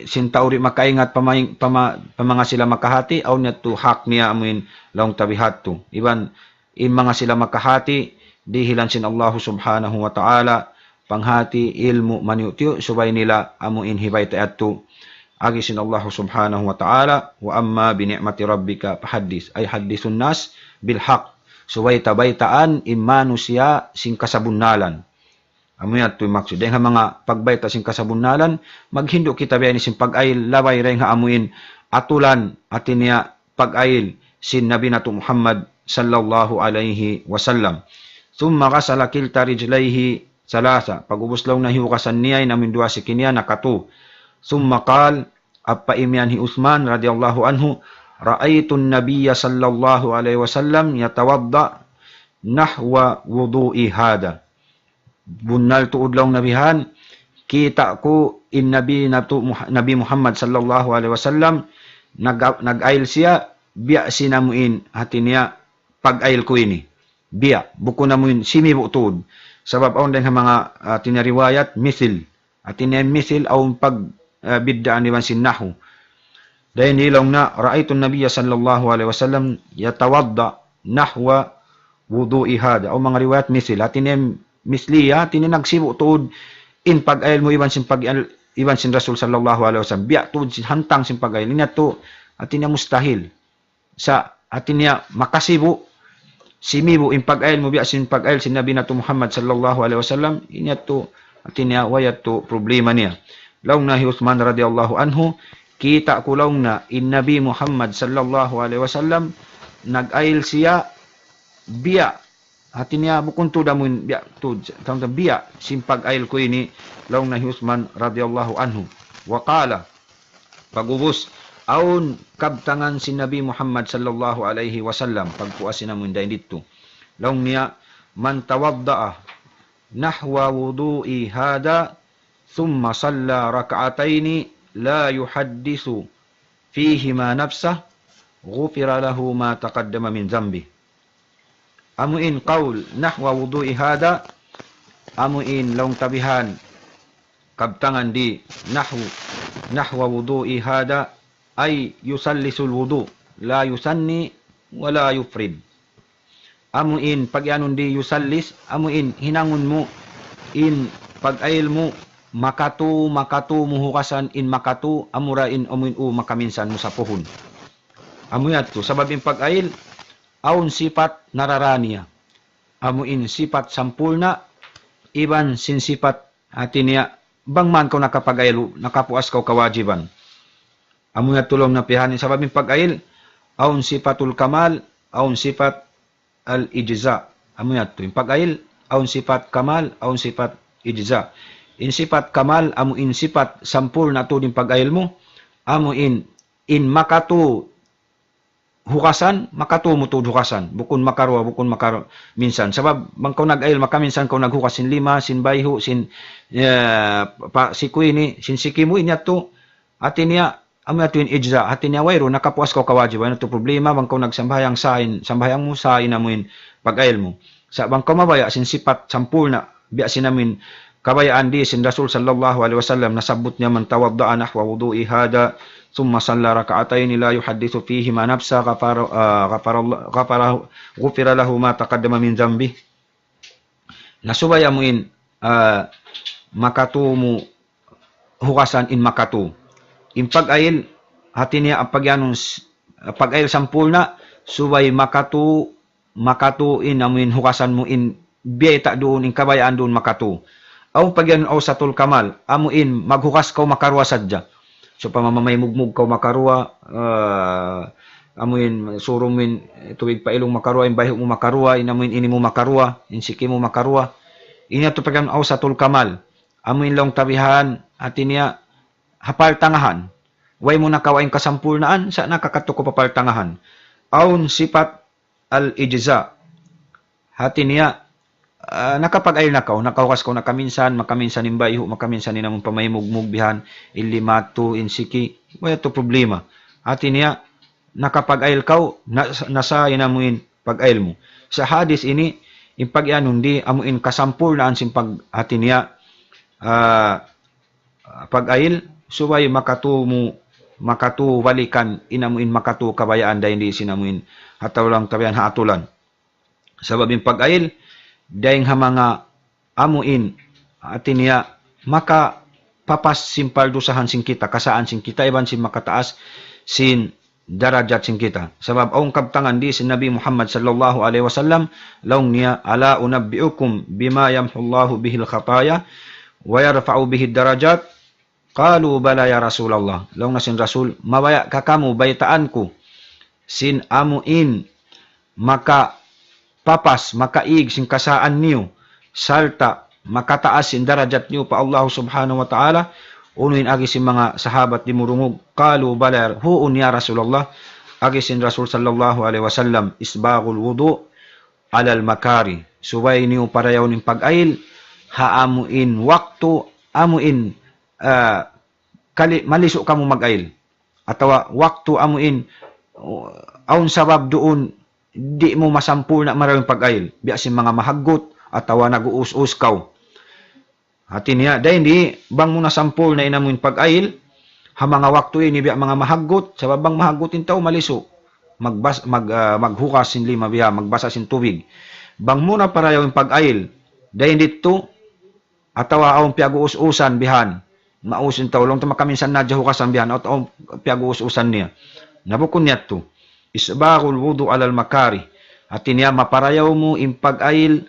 sin tau di' makaingat pa ma-, pa ma-, pa manga sila makahati, awn yadtu hak niya amu in laung ta biha' tu. Iban in manga sila makahati, dihilan sin Allah subhanahu wa ta'ala, panghati, ilmu', manyu'-tiyu', subay nila amu in hibayta' yadtu agi sin Allah subhanahu wa ta'ala, وأما بنعمة ربك فحدث، أي حدث الناس بالحق. Subay ta baytaan in manusiya' sin kasabunnalan. Amu yadtu in maksud. Dayn ha manga pagbayta' sin kasabunnalan, maghindu' kita biya' ini sin pag-ayl, labay dayn ha amu in atulan, hati niya pag-ayl sin Nabi natu' Muhammad sallallahu alayhi wasallam. ثم غسل كلتا رجليه ثلاثا. Pag'ubus laung niya hiyugasan niya in amu in duwa siki niya nakatu. ثم قال, ampa imiyan hi Uthman radiyallahu anhu, رأيت النبي صلى الله عليه وسلم يتوضأ نحو وضوئي هذا. Bunnal tuud laung niya bihan, kita' ku in Nabi natu' Muha-, Nabi Muhammad sallallahu alayhi wasallam, nag-, nag-ayl siya, biya' sin amu in, hati niya, pag-ayl ku ini. Biya', bukun amu in, simibu' tuud. Sabab awn dayn ha manga, ah, hati niya riwayat, misil. Hati niya misil, awn pag, ah, biddaan iban sin nahu. Dayn di laung niya, رأيت النبي صلى الله عليه وسلم يتوضأ نحو وضوئي هذا. Awn manga riwayat misil. Hati niya misliya, hati niya nagsibu' tuud in pag-ayl mu iban sin pag-ayl, iban sin Rasul sallallahu alayhi wasallam. Biya' tuud sin hantang sin pag-ayl. Ini yadtu, hati niya mustahil. Sa' hati niya makasibu', simibu' in pag-ayl mu biya' sin pag-ayl sin Nabi natu' Muhammad sallallahu alayhi wasallam, ini yadtu, hati niya, way yadtu problema niya. Laung niya hi Uthman radiyallahu anhu, kita' ku laung niya in Nabi Muhammad sallallahu alayhi wasallam, nag-ayl siya biya', hati niya bukun tuud amu in biya' tuud, tawag ta biya' sin pag-ayl ku ini, laung niya hi Uthman radiyallahu anhu. وقال, pag'ubus, awn kabtangan sin Nabi Muhammad sallallahu alayhi wasallam, pagpuas sin amu in dayn didtu. Laung niya, من توضأ نحو وضوئي هذا ثم صلى ركعتين لا يحدث فيهما نفسه غفر له ما تقدم من ذنبه. Amu in qawl, نحو وضوئي هذا, amu in laung ta bihan, kabtangan di, نحو، نحو وضوئي هذا، أي يثلث الوضوء، لا يثني ولا يفرد. Amu in pagiyanun di يثلث, amu in hinangun mu in pag-ayil mu, makatu, makatu mu hugasan in makatu, amura in amu in u makaminsan mu sapuhun. Amu yadtu, sabab in pag-ayil, awn sipat nararaniya. Amu in sipat sampurna', iban sin sipat hati niya, bang man kaw nakapag-ayil, nakapuas kaw kawajiban. Amu yadtu laung niya bihan, sabab in pag-ayil, awn sifatul kamal, awn sipat al-ijza. Amu yadtu, in pag-ayil, awn sipat kamal, awn sipat ijza. In sipat kamal, amu in sipat sampurna' tuud in pag-ayil mu, amu in, in makatu hugasan, makatu mu tuud hugasan. Bukun makaruwa, bukun makaru-, minsan. Sabab, bang kaw nag-ayil, makaminsan kaw naghugas sin lima, sin bayhu', sin, eh, pa, siku ini, sin siki mu, in yadtu, hati niya, amu yadtu in ijza, hati niya wayruun, nakapuas kaw kawajiban, wayruun yadtu problema, bang kaw nagsambahayang sah in, sambahayang mu sah in amu in pag-ayil mu. Sa' bang kaw mabaya' sin sipat sampurna', biya' sin amu in kabayaan di sin Rasul sallallahu alayhi wasallam, nasabbut niya, من توضأ نحو وضوئي هذا ثم صلى ركعتين لا يحدث فيهما نفسه غفر، ah, غفر الله، غفر، غفر له ما تقدم من ذنبه. Na subay amu in, ah, makatu mu hugasan in makatu. In pag-ayil, hati niya, in pagiyanun s-, pag-ayil sampurna', subay makatu, makatu in amu in hugasan mu in biyayta' duun, in kabayaan duun makatu. Awn pagiyanun awsatul kamal, amu in maghugas kaw makaruwa sadja. Sawpama mamaymugmug kaw makaruwa, ah, amu in suru mu in tubig pa ilung makaruwa, in bayhu' mu makaruwa, in amu in ini mu makaruwa, in siki mu makaruwa. Ini yadtu pagiyanun awsatul kamal. Amu in laung ta bihan, hati niya, ha partangahan. Way mu nakawa' in kasampurnaan, sa' nakakadtu kaw pa partangahan. Awn sipat al-ijza. Hati niya, ah, nakapag-ayil na kaw, nakahugas kaw na kaminsan, makaminsan in bayhu', makaminsan in amu in pamaymugmug bihan, in lima yadtu, in siki, way yadtu problema. Hati niya, nakapag-ayil kaw, na, na sah in amu in pag-ayil mu. Sa' hadis ini, in pagiyanun di, amu in kasampurnaan sin pag-, hati niya, ah, pag-ayil, subay makatu mu, makatu balikan in amu in makatu kabayaan dayn di sin amu in ha tau laung ta bihan ha atulan. Sabab in pag-ayil, dayng ha manga amu in, hati niya, makapapas sin pardusahan sin kita, kasaan sin kita, iban sin makataas sin darajat sin kita. Sabab awn kabtangan di sin Nabi Muhammad sallallahu alayhi wasallam, laung niya, ألا أنبئكم بما يمحو الله به الخطايا ويرفع به الدرجات؟ قالوا بلى يا رسول الله. Laung na sin Rasul, mabaya' ka kamu baytaan ku sin amu in makapapas, makaig sin kasaan niyu, sarta' makataas sin darajat niyu pa Allah Subhanahu wa Ta'ala? Unu in agi sin manga sahabat dimurungug? قالوا بلى, huun ya Rasulullah. Agi sin Rasul sallallahu alayhi wasallam, إسباغ الوضوء على المكاره. Subay niyu parayawun in pag-ayil ha amu in waktu, amu in, ah, kali-, malisu' kamu mag-ayil. Atawa waktu amu in, uh, awn sabab duun, di' mu masampurna' marayaw in pag-ayil. Biya' sin manga mahaggut, atawa nag-uus-us kaw. Hati niya, dayn di, bang mu nasampurna' in amu in pag-ayil, ha manga waktu ini biya' manga mahaggut, sabab bang mahaggut in tau malisu'. Magbas-, mag-, ah, maghugas sin lima biha, magbasa sin tubig. Bang mu na parayaw in pag-ayil, dayn didtu, atawa awn piyag-uus-usan bihan. Maus in tau, laung ta makaminsan na hadja hugasan bihan, atawa awn piyag-uus-usan niya. Na bukun yadtu. إسباغ الوضوء على المكاره. Hati niya, maparayaw mu in pag-ayil,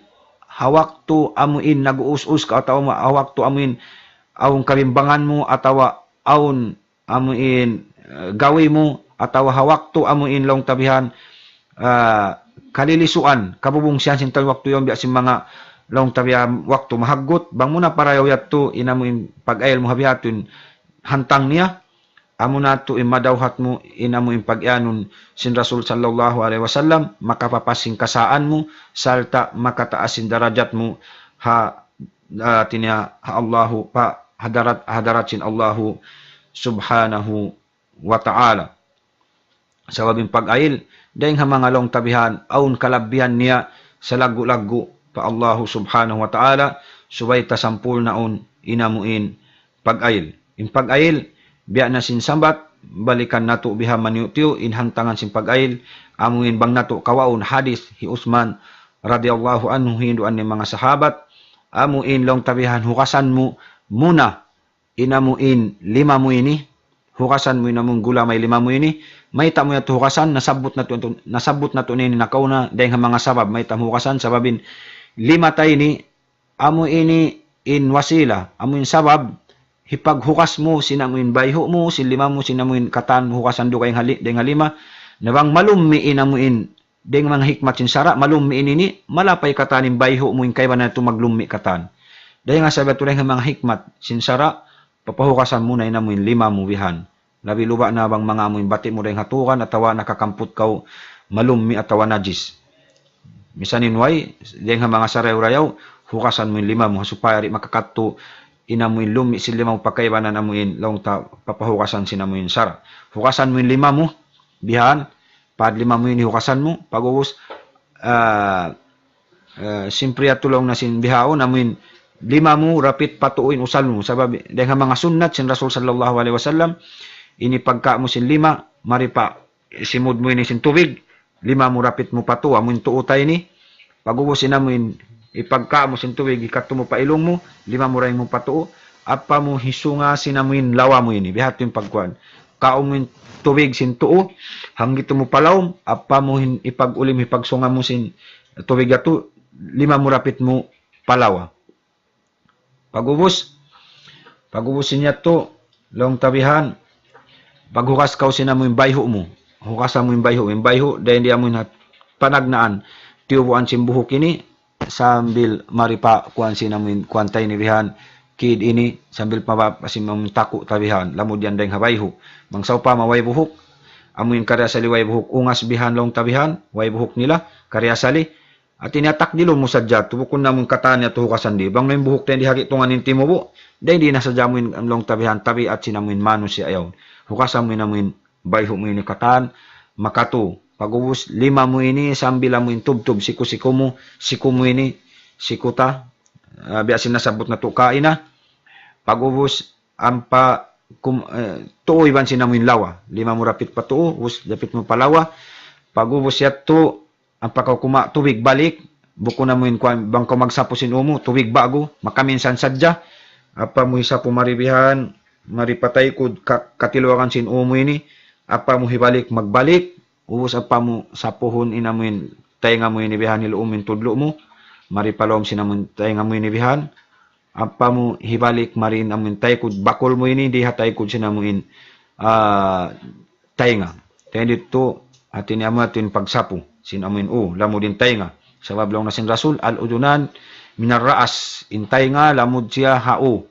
ha waktu amu in nag-uus-us kaw, atawa ma-, ha waktu amu in awn kabimbangan mu, atawa awn amu in, eh, gawi mu, atawa ha waktu amu in laung ta bihan, ah, kalilisuan, kabubungsihan sin tau waktu yaun biya' sin manga laung ta bihan waktu mahaggut, bang mu na parayaw yadtu, in amu in pag-ayil mu ha biha yadtu in hantang niya, amuna tuud in madawhat mu, in amu in pag-iyanun sin Rasul sallallahu alayhi wasallam, makapapas sin kasaan mu, sarta' makataas sin darajat mu, ha, ah, hati niya, ha Allahu, pa, hadarat, hadarat sin Allahu subhanahu wa ta'ala. Sabab in pag-ayil, dayng ha manga laung ta bihan, awn kalabihan niya salaggu'-laggu' pa Allahu subhanahu wa ta'ala, subay ta sampurnaun in amu in pag-ayil. In pag-ayil, biya' na sin sambat, balikan natu' bihan maniyu'-tiyu', in hantangan sin pag-ayil, amu in bang natu' kawaun hadis hi Usman radiyallahu anhu hinduan niya manga sahabat, amu in laung ta bihan hugasan mu muna in amu in lima mu ini, hugasan mu in amu in gulamay lima mu ini, mayta' mu yadtu hugasan, nasabbut natu', nasabbut natu' na ini nakauna, dayng ha manga sabab, mayta' mu hugasan, sabab in lima ta ini, amu ini in wasila, amu in sabab, hipaghugas mu, sin amu in bayhu' mu, sin lima mu, sin amu in katan mu hugasan dugaing ha li-, dayng ha lima, na bang malummi' in amu in dayng manga hikmat sin sara', malummi' in ini, malapay katan in bayhu' mu in kaibanan natu' maglummi' katan. Dayng ha sabab yadtu dayng ha manga hikmat sin sara', papahugasan mu na in amu in lima mu bihan. Labi luba na bang manga amu in bati' mu dayng ha turan atawa nakakamput kaw malummi' atawa najis. Misan in way, dayng ha manga sarayaw-rayaw, hugasan mu in lima mu, ha supaya di' makakadtu in amu in lummi' sin lima mu pa kaibanan amu in laung ta papahugasan sin amu in sara'. Hugasan mu in lima mu, bihan, pad lima mu ini hugasan mu, pag'ubus, ah, ah, simpri yadtu laung na sin bihaun, amu in lima mu rapit pa tuu in usal mu. Sabab, dayng ha manga sunnat sin Rasul sallallahu alayhi wasallam, ini pagka' mu sin lima, mari pa simud mu ini sin tubig, lima mu rapit mu pa tuu, amu in tuu ta ini, pag'ubus in amu in, ipagka' mu sin tubig, hikadtu mu pa ilung mu, lima mu dayng mu pa tuu, ampa mu hisunga sin amu in lawa mu ini, biha' yadtu in pagkuan. Kaun mu in tubig sin tuu, hanggitu mu pa lawm, ampa mu hin-, ipag-ulim, hipagsunga mu sin tubig yadtu, lima mu rapit mu pa lawa. Pag'ubus, pag'ubus sin yadtu, laung ta bihan, paghugas kaw sin amu in bayhu' mu. Hugasan mu in bayhu', in bayhu', dayn di amu in hat-, panagnaan, tiyubuan sin buhuk ini, sambil mari pa kuwan sin amu in, kuwan ta ini bihan, kid ini, sambil pa ba-, sin amu in taku' ta bihan, lamud yan dayng ha bayhu'. Bang sawpama way buhuk, amu in kari asali way buhuk, ungas bihan laung ta bihan, way buhuk nila, kari asali, hati niya takdilun mu sadja, tu bukun na amu in katan yadtu hugasan di. Bang na in buhuk ta di hagi tungan in timubu', dayn di na sadja amu in laung ta bihan, tabiat sin amu in manusiya' yaun. Hugasan mu in amu in bayhu' mu ini katan, makatu. Pag'ubus lima mu ini sambil amu in tubtub, siku-siku mu, siku mu ini, siku ta, ah, biya' sin nasabbut natu' kaina. Pag'ubus ampa kum-, eh, tuu iban sin amu in lawa. Lima mu rapit pa tuu, ubus dapit mu pa lawa. Pag'ubus yadtu, ampa kaw kuma' tubig balik, bukun amu in kuwan, bang kaw magsapu sin ū mu, tubig ba'gu, makaminsan sadja, ampa mu hisapu mari bihan, mari pa taykud, ka-, katiluagan sin ū mu ini, ampa mu hibalik, magbalik, ubus ampa mu sapuhun in amu in taynga mu ini bihan, hiluum in tudlu' mu, mari pa lawm sin amu in taynga mu ini bihan, ampa mu hibalik mari in amu in taykud bakul mu ini, di ha taykud sin amu in, ah, taynga. Taynga didtu, hati niya amu yadtu in pagsapu sin amu in ū, lamud in taynga. Sabab laung na sin Rasul, الأذنان من الرأس, in taynga lamud siya ha ū.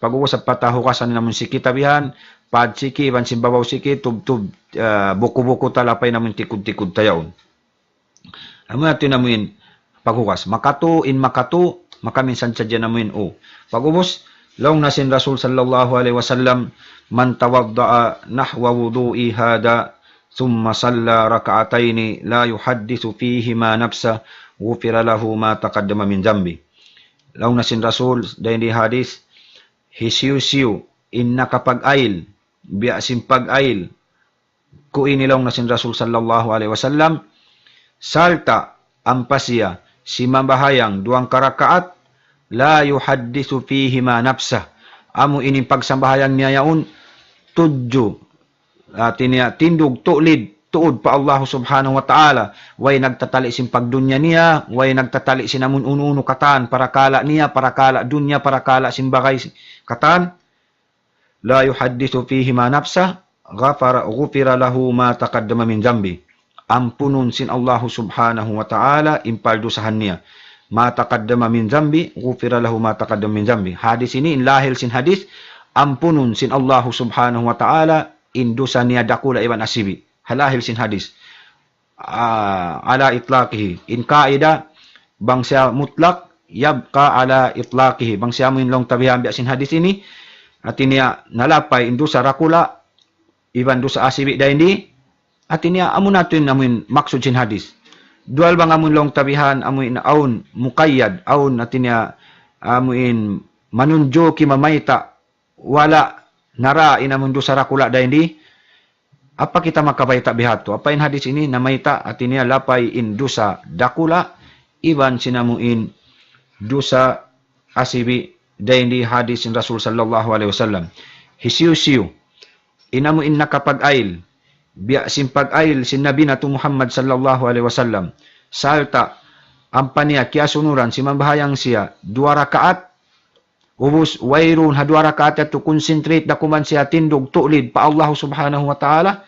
Pag'ubus ampa ta hugasan in amu in siki ta bihan, pad siki, iban sin babaw siki, tubtub, ah, buku-buku ta, lapay in amu in tikud-tikud ta yaun. Amu yadtu in amu in paghugas. Makatu, in makatu, makaminsan sadja in amu in ū. Pag'ubus, laung na sin Rasul sallallahu alayhi wasallam, من توضأ نحو وضوئي هذا ثم صلى ركعتين لا يحدث فيهما نفسه غفر له ما تقدم من ذنبه. Laung na sin Rasul, dayn di hadis, hisiyu-siyu, in nakapag-ayil, biya' sin pag-ayil, ku ini laung na sin Rasul sallallahu alayhi wasallam, sarta' ampa siya simambahayang duwang karakaat, لا يحدث فيهما نفسه. Amu ini pagsambahayang niya yaun, tudju, hati niya tindug tuud, tuud pa Allah subhanahu wa ta'ala. Way nagtatali' sin pagdunya niya, way nagtatali' sin amun unu-unu katan, parakala' niya, parakala' dunya, parakala' sin bagay si-, katan. لا يحدث فيهما نفسه غفر، غفر له ما تقدم من ذنبه. Ampunun sin Allahu subhanahu wa ta'ala in pardusahan niya. ما تقدم من ذنبه غفر له ما تقدم من ذنبه. Hadis ini, in lahil sin hadis, ampunun sin Allahu subhanahu wa ta'ala in dusa niya dakula' iban asibi'. Halahil sin hadis. Ah, ala itlaqihi. In kaida, bang siya mutlak, yabqa ala itlaqihi. Bang siya amuin laung tabihan biya' sin hadis ini, hati niya nalapay in dusa dakula', iban dusa asibi' dayn di, hati niya amu na tuud in amuin maksud sin hadis. Dual bang amuin laung tabihan, amuin awn muqayyad, awn hati niya amuin manunjuki mamayta', wala' nara in amuin dusa dakula' dayn di, apa kita makabayta' bihadtu? Apa in hadis ini namayta', hati niya lapay in dusa dakula', iban sin amuin dusa asibi' dayn di hadis sin Rasul sallallahu alayhi wasallam. Hisiyu-siyu in amuin nakapag-ayl, biya' sin pag-ayl sin Nabi natu' Muhammad sallallahu alayhi wasallam, sarta' ampa niya kiyasunuran simambahayang siya duwa rakaat, ubus wayruun ha duwa rakaat yadtu concentrate da kuman siya tindug tuud pa Allahu subhanahu wa ta'ala,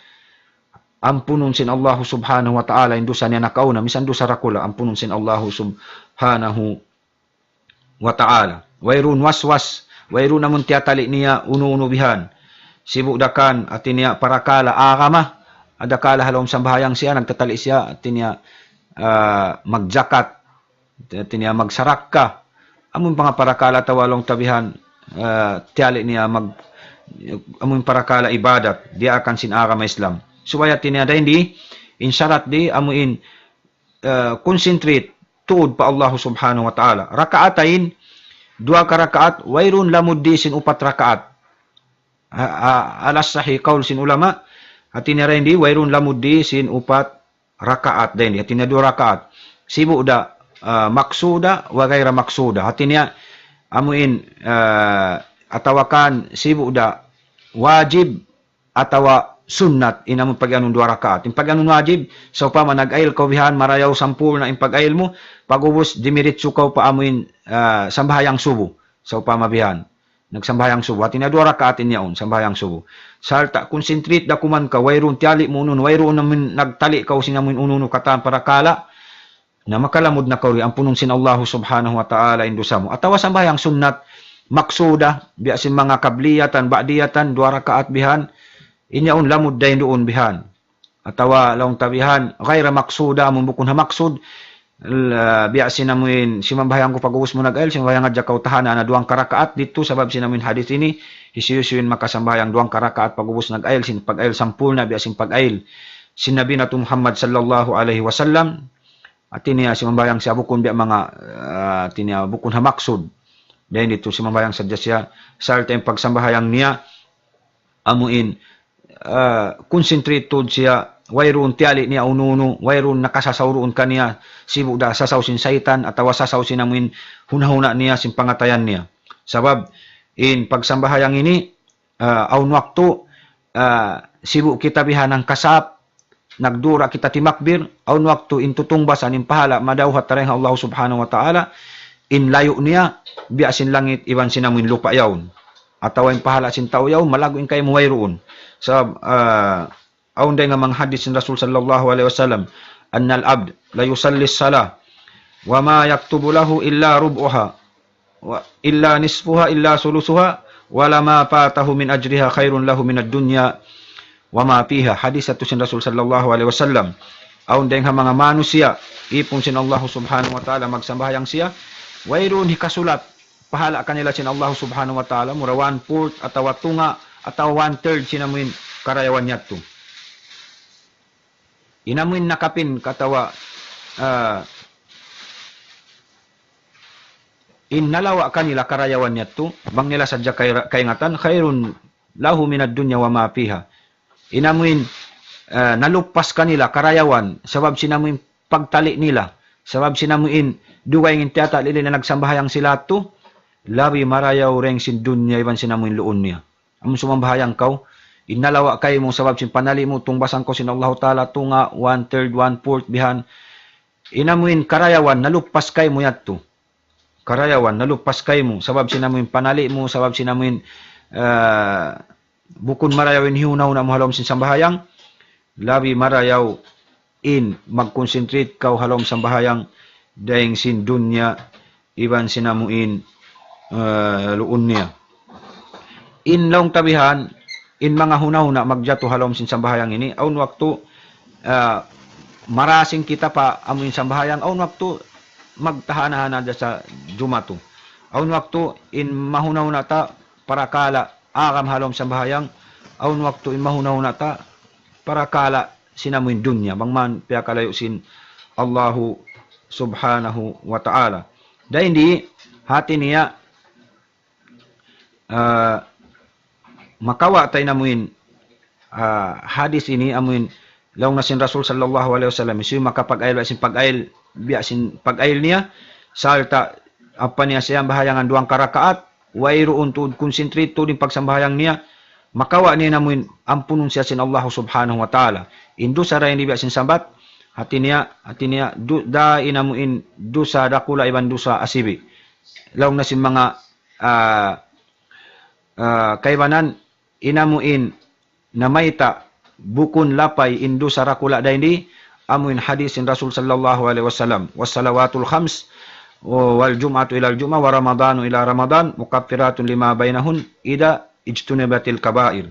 ampunun sin Allahu subhanahu wa ta'ala in dusa niya nakauna, misan dusa dakula', ampunun sin Allahu subhanahu wa ta'ala. Wayruun waswas, wayruun amun tiyatali' niya unu-unu bihan. Sibu' da kan, hati niya parakala' agama, adakala ha lawm sambahayang siya, nagtatali' siya, hati niya, ah, magjakat, hati niya magsarakka. Amun panga parakala' atawa laung tabihan, ah, tiyali' niya mag, amun parakala' ibadat, diyaakan sin agama Islam. Supaya hati niya dayn di, in sarat di, amuin, ah, concentrate tuud pa Allahu subhanahu wa ta'ala. Rakaatain, duwa ka rakaat, wayruun lamud di sin upat rakaat. Ha, ha, ala sahih kaul sin ulama, hati niya dayn di, wayruun lamud di sin upat rakaat dayn di. Hati niya duwa rakaat. Sibu' da, ah, maksuda, wa ghayra maksuda. Hati niya, amuin, ah, atawa kan sibu' da wajib atawa sunnat in amun pag-anun duwa rakaat. In pag-anun wajib, sawpama nag-ayl kaw bihan, marayaw sampurna' in pag-ayl mu, pag'ubus dimiritsu kaw pa amuin, ah, sambahayang subu. Sawpama bihan, nagsambahayang subu. Hati niya duwa rakaat in yaun, sambahayang subu. Sarta' concentrate da kuman kaw, wayruun tiyali' mu unu-unu, wayruun amuin nagtali' kaw sin amuin unu-unu katan parakala', na makalamud na kaw di, ampunun sin Allahu subhanahu wa ta'ala in dusa mu. Atawa sambahayang sunnat, maksuda, biya' sin manga qabliyatan, ba'diyatan, duwa rakaat bihan, in yaun lamud dayn duun bihan. Atawa laung tabihan, ghayra maksuda, amun bukun ha maksud, la, biya' sin amuin, simambahayang kaw pag'ubus mu nag-ayl, simambahayang hadja kaw tahan na duwang ka rakaat, didtu sabab sin amuin hadis ini, hisiyu-siyu in makasambahayang duwang ka rakaat pag'ubus nag-ayl, sin pag-ayl sampurna', biya' sin pag-ayl sin Nabi natu' Muhammad sallallahu alayhi wasallam, hati niya simambahayang siya bukun biya' manga, ah, hati niya bukun ha maksud. Dayn didtu simambahayang sadja siya, sarta' in pagsambahayang niya, amuin, ah, concentrate tuud siya, wayruun tiyali' niya unu-unu, wayruun nakasasaw duun kaniya, sibu' da sasaw sin saytan, atawa sasaw sin amuin huna-huna niya, sin pangatayan niya. Sabab, in pagsambahayang ini, ah, awn waktu, ah, sibu' kita bihan hangkasap, nagdura kita timakbir, awn waktu in tutungbasan in pahala' madawhat dayn ha Allah subhanahu wa ta'ala, in layu' niya, biya' sin langit iban sin amuin lupa' yaun. Atawa in pahala' sin tau yaun, malaggu' in kaymu wayruun. Sabab, ah, awn dayn ha manga hadis sin Rasul sallallahu alayhi wasallam, أن العبد ليصلي الصلاة وما يكتب له إلا ربعها إلا نصفها إلا ثلثها ولما فاته من أجرها خير له من الدنيا وما فيها. Hadis yadtu sin Rasul sallallahu alayhi wasallam. Awn dayn ha manga manusiya', ipun sin Allah subhanahu wa ta'ala, magsambahayang siya, wayruun hikasulat pahala' kanila sin Allah subhanahu wa ta'ala, mura one-fourth atawa tunga' atawa one-third sin amuin karayawan yadtu. In amuin nakapin katawa, ah, in nalawa' kanila karayawan yadtu, bang nila sadja kay-, kaingatan, خير له من الدنيا وما فيها. In amuin, ah, nalupas kanila karayawan, sabab sin amuin pagtali' nila, sabab sin amuin dugaing in tiyatali' nila nagsambahayang sila yadtu, labi marayaw dayn sin dunya iban sin amuin luun niya. Amun sumambahayang kaw, in nalawa' kaymu sabab sin panali' mu, tungbasan kaw sin Allahu Ta'ala tunga', one-third, one-fourth, bihan. In amuin karayawan, nalupas kaymu yadtu. Karayawan, nalupas kaymu, sabab sin amuin panali' mu, sabab sin amuin, ah, bukun marayaw in hihuna-huna mu ha lawm sin sambahayang, labi marayaw in mag-concentrate kaw ha lawm sambahayang dayn sin dunya iban sin amuin, eh, luun niya. In laung tabihan, in manga hunahuna magjatu ha lawm sin sambahayang ini, awn waktu, ah, marasing kita pa amu in sambahayang, awn waktu magtahan-tahan hadja sa jumatu. Awn waktu in mahunahuna ta parakala' agama ha lawm sambahayang, awn waktu in mahunahuna ta parakala' sin amu in dunya, bang man piyakalayu' sin Allahu Subhanahu wa Ta'ala. Dayn di, hati niya, ah, makawa' ta in amu in, ah, hadith ini amu in laung na sin Rasul sallallahu alayhi wasallam, hisiyu makapag-ayil, biya' sin pag-ayil, biya' sin pag-ayil niya, sarta' ampa niya siya bahayangan duwang karakaat, wayruun tuud concentrate tuud in pagsambahayang niya, makawa' niya in amu in ampunun siya sin Allahu Subhanahu wa Ta'ala. In dusa dayn di biya' sin sambat, hati niya, hati niya, du-, da in amu in dusa dakula' iban dusa asibi'. Laung na sin manga, ah, ah, kaibanan, in amu in namayta' bukun lapay in dusa dakula' dayn di, amu in hadith sin Rasul sallallahu alayhi wasallam, والصلوات الخمس والجمعة إلى الجمعة ورمضان إلى رمضان مكفرات لما بينهن إذا اجتنبت الكبائر.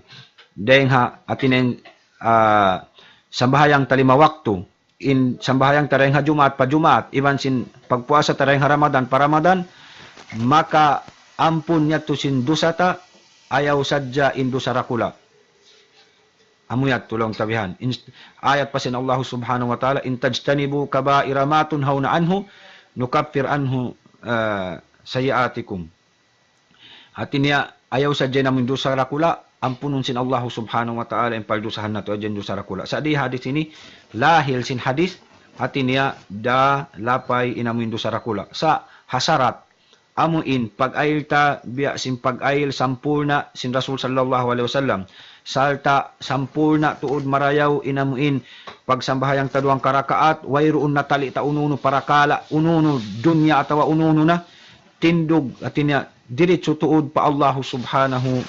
Dayn ha, hati niya, ah, sambahayang ta lima waktu, in sambahayang ta dayn ha Jumaat pa Jumaat, iban sin pagpuasa ta dayn ha Ramadan pa Ramadan, makaampun yadtu sin dusa ta, ayaw sadja in dusa dakula'. Amu yadtu laung ta bihan. In, ayat pa sin Allah Subhanahu wa Ta'ala, إن تجتنبوا كبائر ما تنهون عنه نكفر عنه, ah, سيئاتكم. Hati niya, ayaw sadja in amu in dusa dakula', ampunun sin Allahu Subhanahu wa Ta'ala in pagdusahan natu', sadja in dusa dakula'. Sa' di hadith ini, lahil sin hadith, hati niya, da lapay in amu in dusa dakula'. Sa' ha sarat, amu in pag-ayil ta, biya' sin pag-ayil sampurna' sin Rasul sallallahu alayhi wasallam. Sarta' sampurna' tuud marayaw in amu in pagsambahayang ta duwang karakaat, wayruun natali' ta unu-unu parakala', unu-unu dunya atawa unu-unu na, tindug, hati niya, diritsu tuud pa Allahu Subhanahu,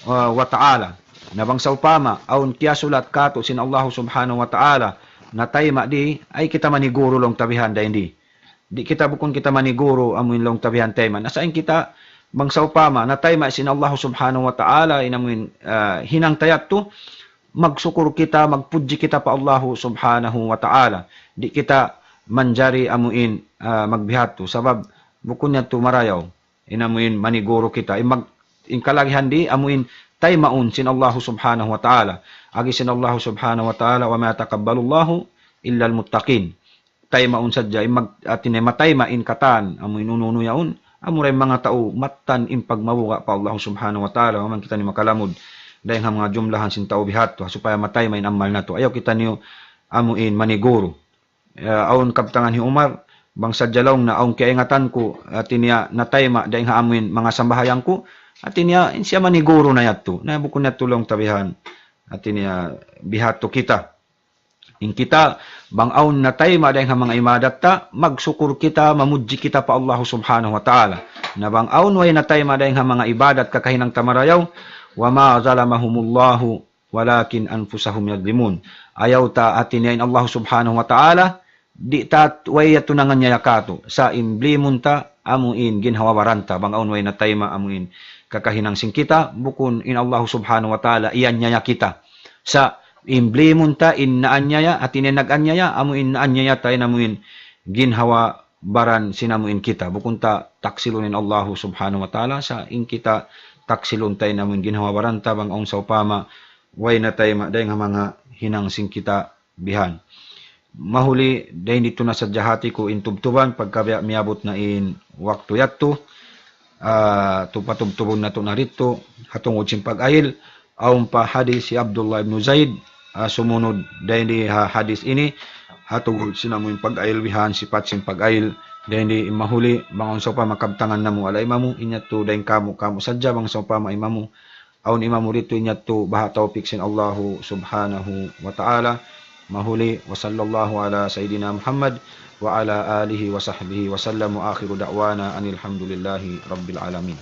uh, wa Ta'ala. Na bang sawpama, awn kiyasulat katu' sin Allahu Subhanahu wa Ta'ala, natayma' di, ayaw kita maniguru laung ta bihan dayn di. Di' kita, bukun kita maniguru, amu in laung ta bihan tayma'. Na sa' in kita, bang sawpama, natayma' sin Allahu Subhanahu wa Ta'ala, in amu in, uh, hinang ta yadtu, magsukur kita, magpudji kita pa Allahu Subhanahu wa Ta'ala. Di' kita manjari amu in, ah, magbihadtu. Sabab, bukun yadtu marayaw. In amu in maniguru kita. In mag-, in kalagihan di, amu in taymaun sin Allahu Subhanahu wa Ta'ala. Agi sin Allahu Subhanahu wa Ta'ala, وما يتقبل الله إلا المتقين. Taymaun sadja, in mag-, hati niya matayma' in katan, amu in unu-unu yaun, amu ra in manga tau mattan in pagmabuga' pa Allahu Subhanahu wa Ta'ala, wa man kita ini makalamud. Dayn ha manga jumlahan sin tau bihadtu, supaya matayma' in amal natu'. Ayaw kita niyu amu in maniguru. Ya, awn kabtangan hi Umar, bang sadja laung na awn kiyaingatan ku, hati niya natayma' dayn ha amu in manga sambahayang ku, hati niya in siya maniguru na yadtu. Na bukun yadtu laung ta bihan, hati niya bihadtu kita. In kita, bang awn natayma' dayn ha manga ibadat ta, magsukur kita, mamudji kita pa Allahu Subhanahu wa Ta'ala. Na bang awn way natayma' dayn ha manga ibadat kakahinang ta marayaw, وما ظلمهم الله ولكن أنفسهم يظلمون. Ayaw ta, hati niya in Allah Subhanahu wa Ta'ala, di' ta way yadtu nanganiyaya katu'. Sa' in blimun ta, amu in ginhawa-baran ta, bang awn way natayma', amu in kakahinang sin kita, bukun in Allah Subhanahu wa Ta'ala, iyaniyaya kita. Sa' in blimun ta, in naaniyaya, hati niya nag-aniyaya, amu in naaniyaya ta, in amu in ginhawa-baran sin amu in kita. Bukun ta taksilun in Allahu Subhanahu wa Ta'ala, sa' in kita taksilun ta in amu in ginhawa-baran ta, bang awn sawpama, way natayma' dayn ha manga hinang sin kita bihan. Mahuli, dayn didtu na sadja hati ku in tubtuban, pagka biya' miyabut na in waktu yadtu, ah, tu patubtubun natu' na didtu, ha tungud sin pag-ayil, awn pa hadis hi Abdullah ibn Zaid, ah, sumunud dayn di ha hadis ini, ha tungud sin amu in pag-ayil bihan, sipat sin pag-ayil, dayn di mahuli, bang awn sawpama kabtangan namu' wala' imamu, in yadtu dayn kamu', kamu' sadja, bang sawpama imamu, awn imamu didtu, in yadtu baha' tawpik sin Allahu Subhanahu wa Ta'ala. Mahuli, وصلى الله على سيدنا محمد وعلى آله وصحبه وسلم، وآخر دعوانا أن الحمد لله رب العالمين.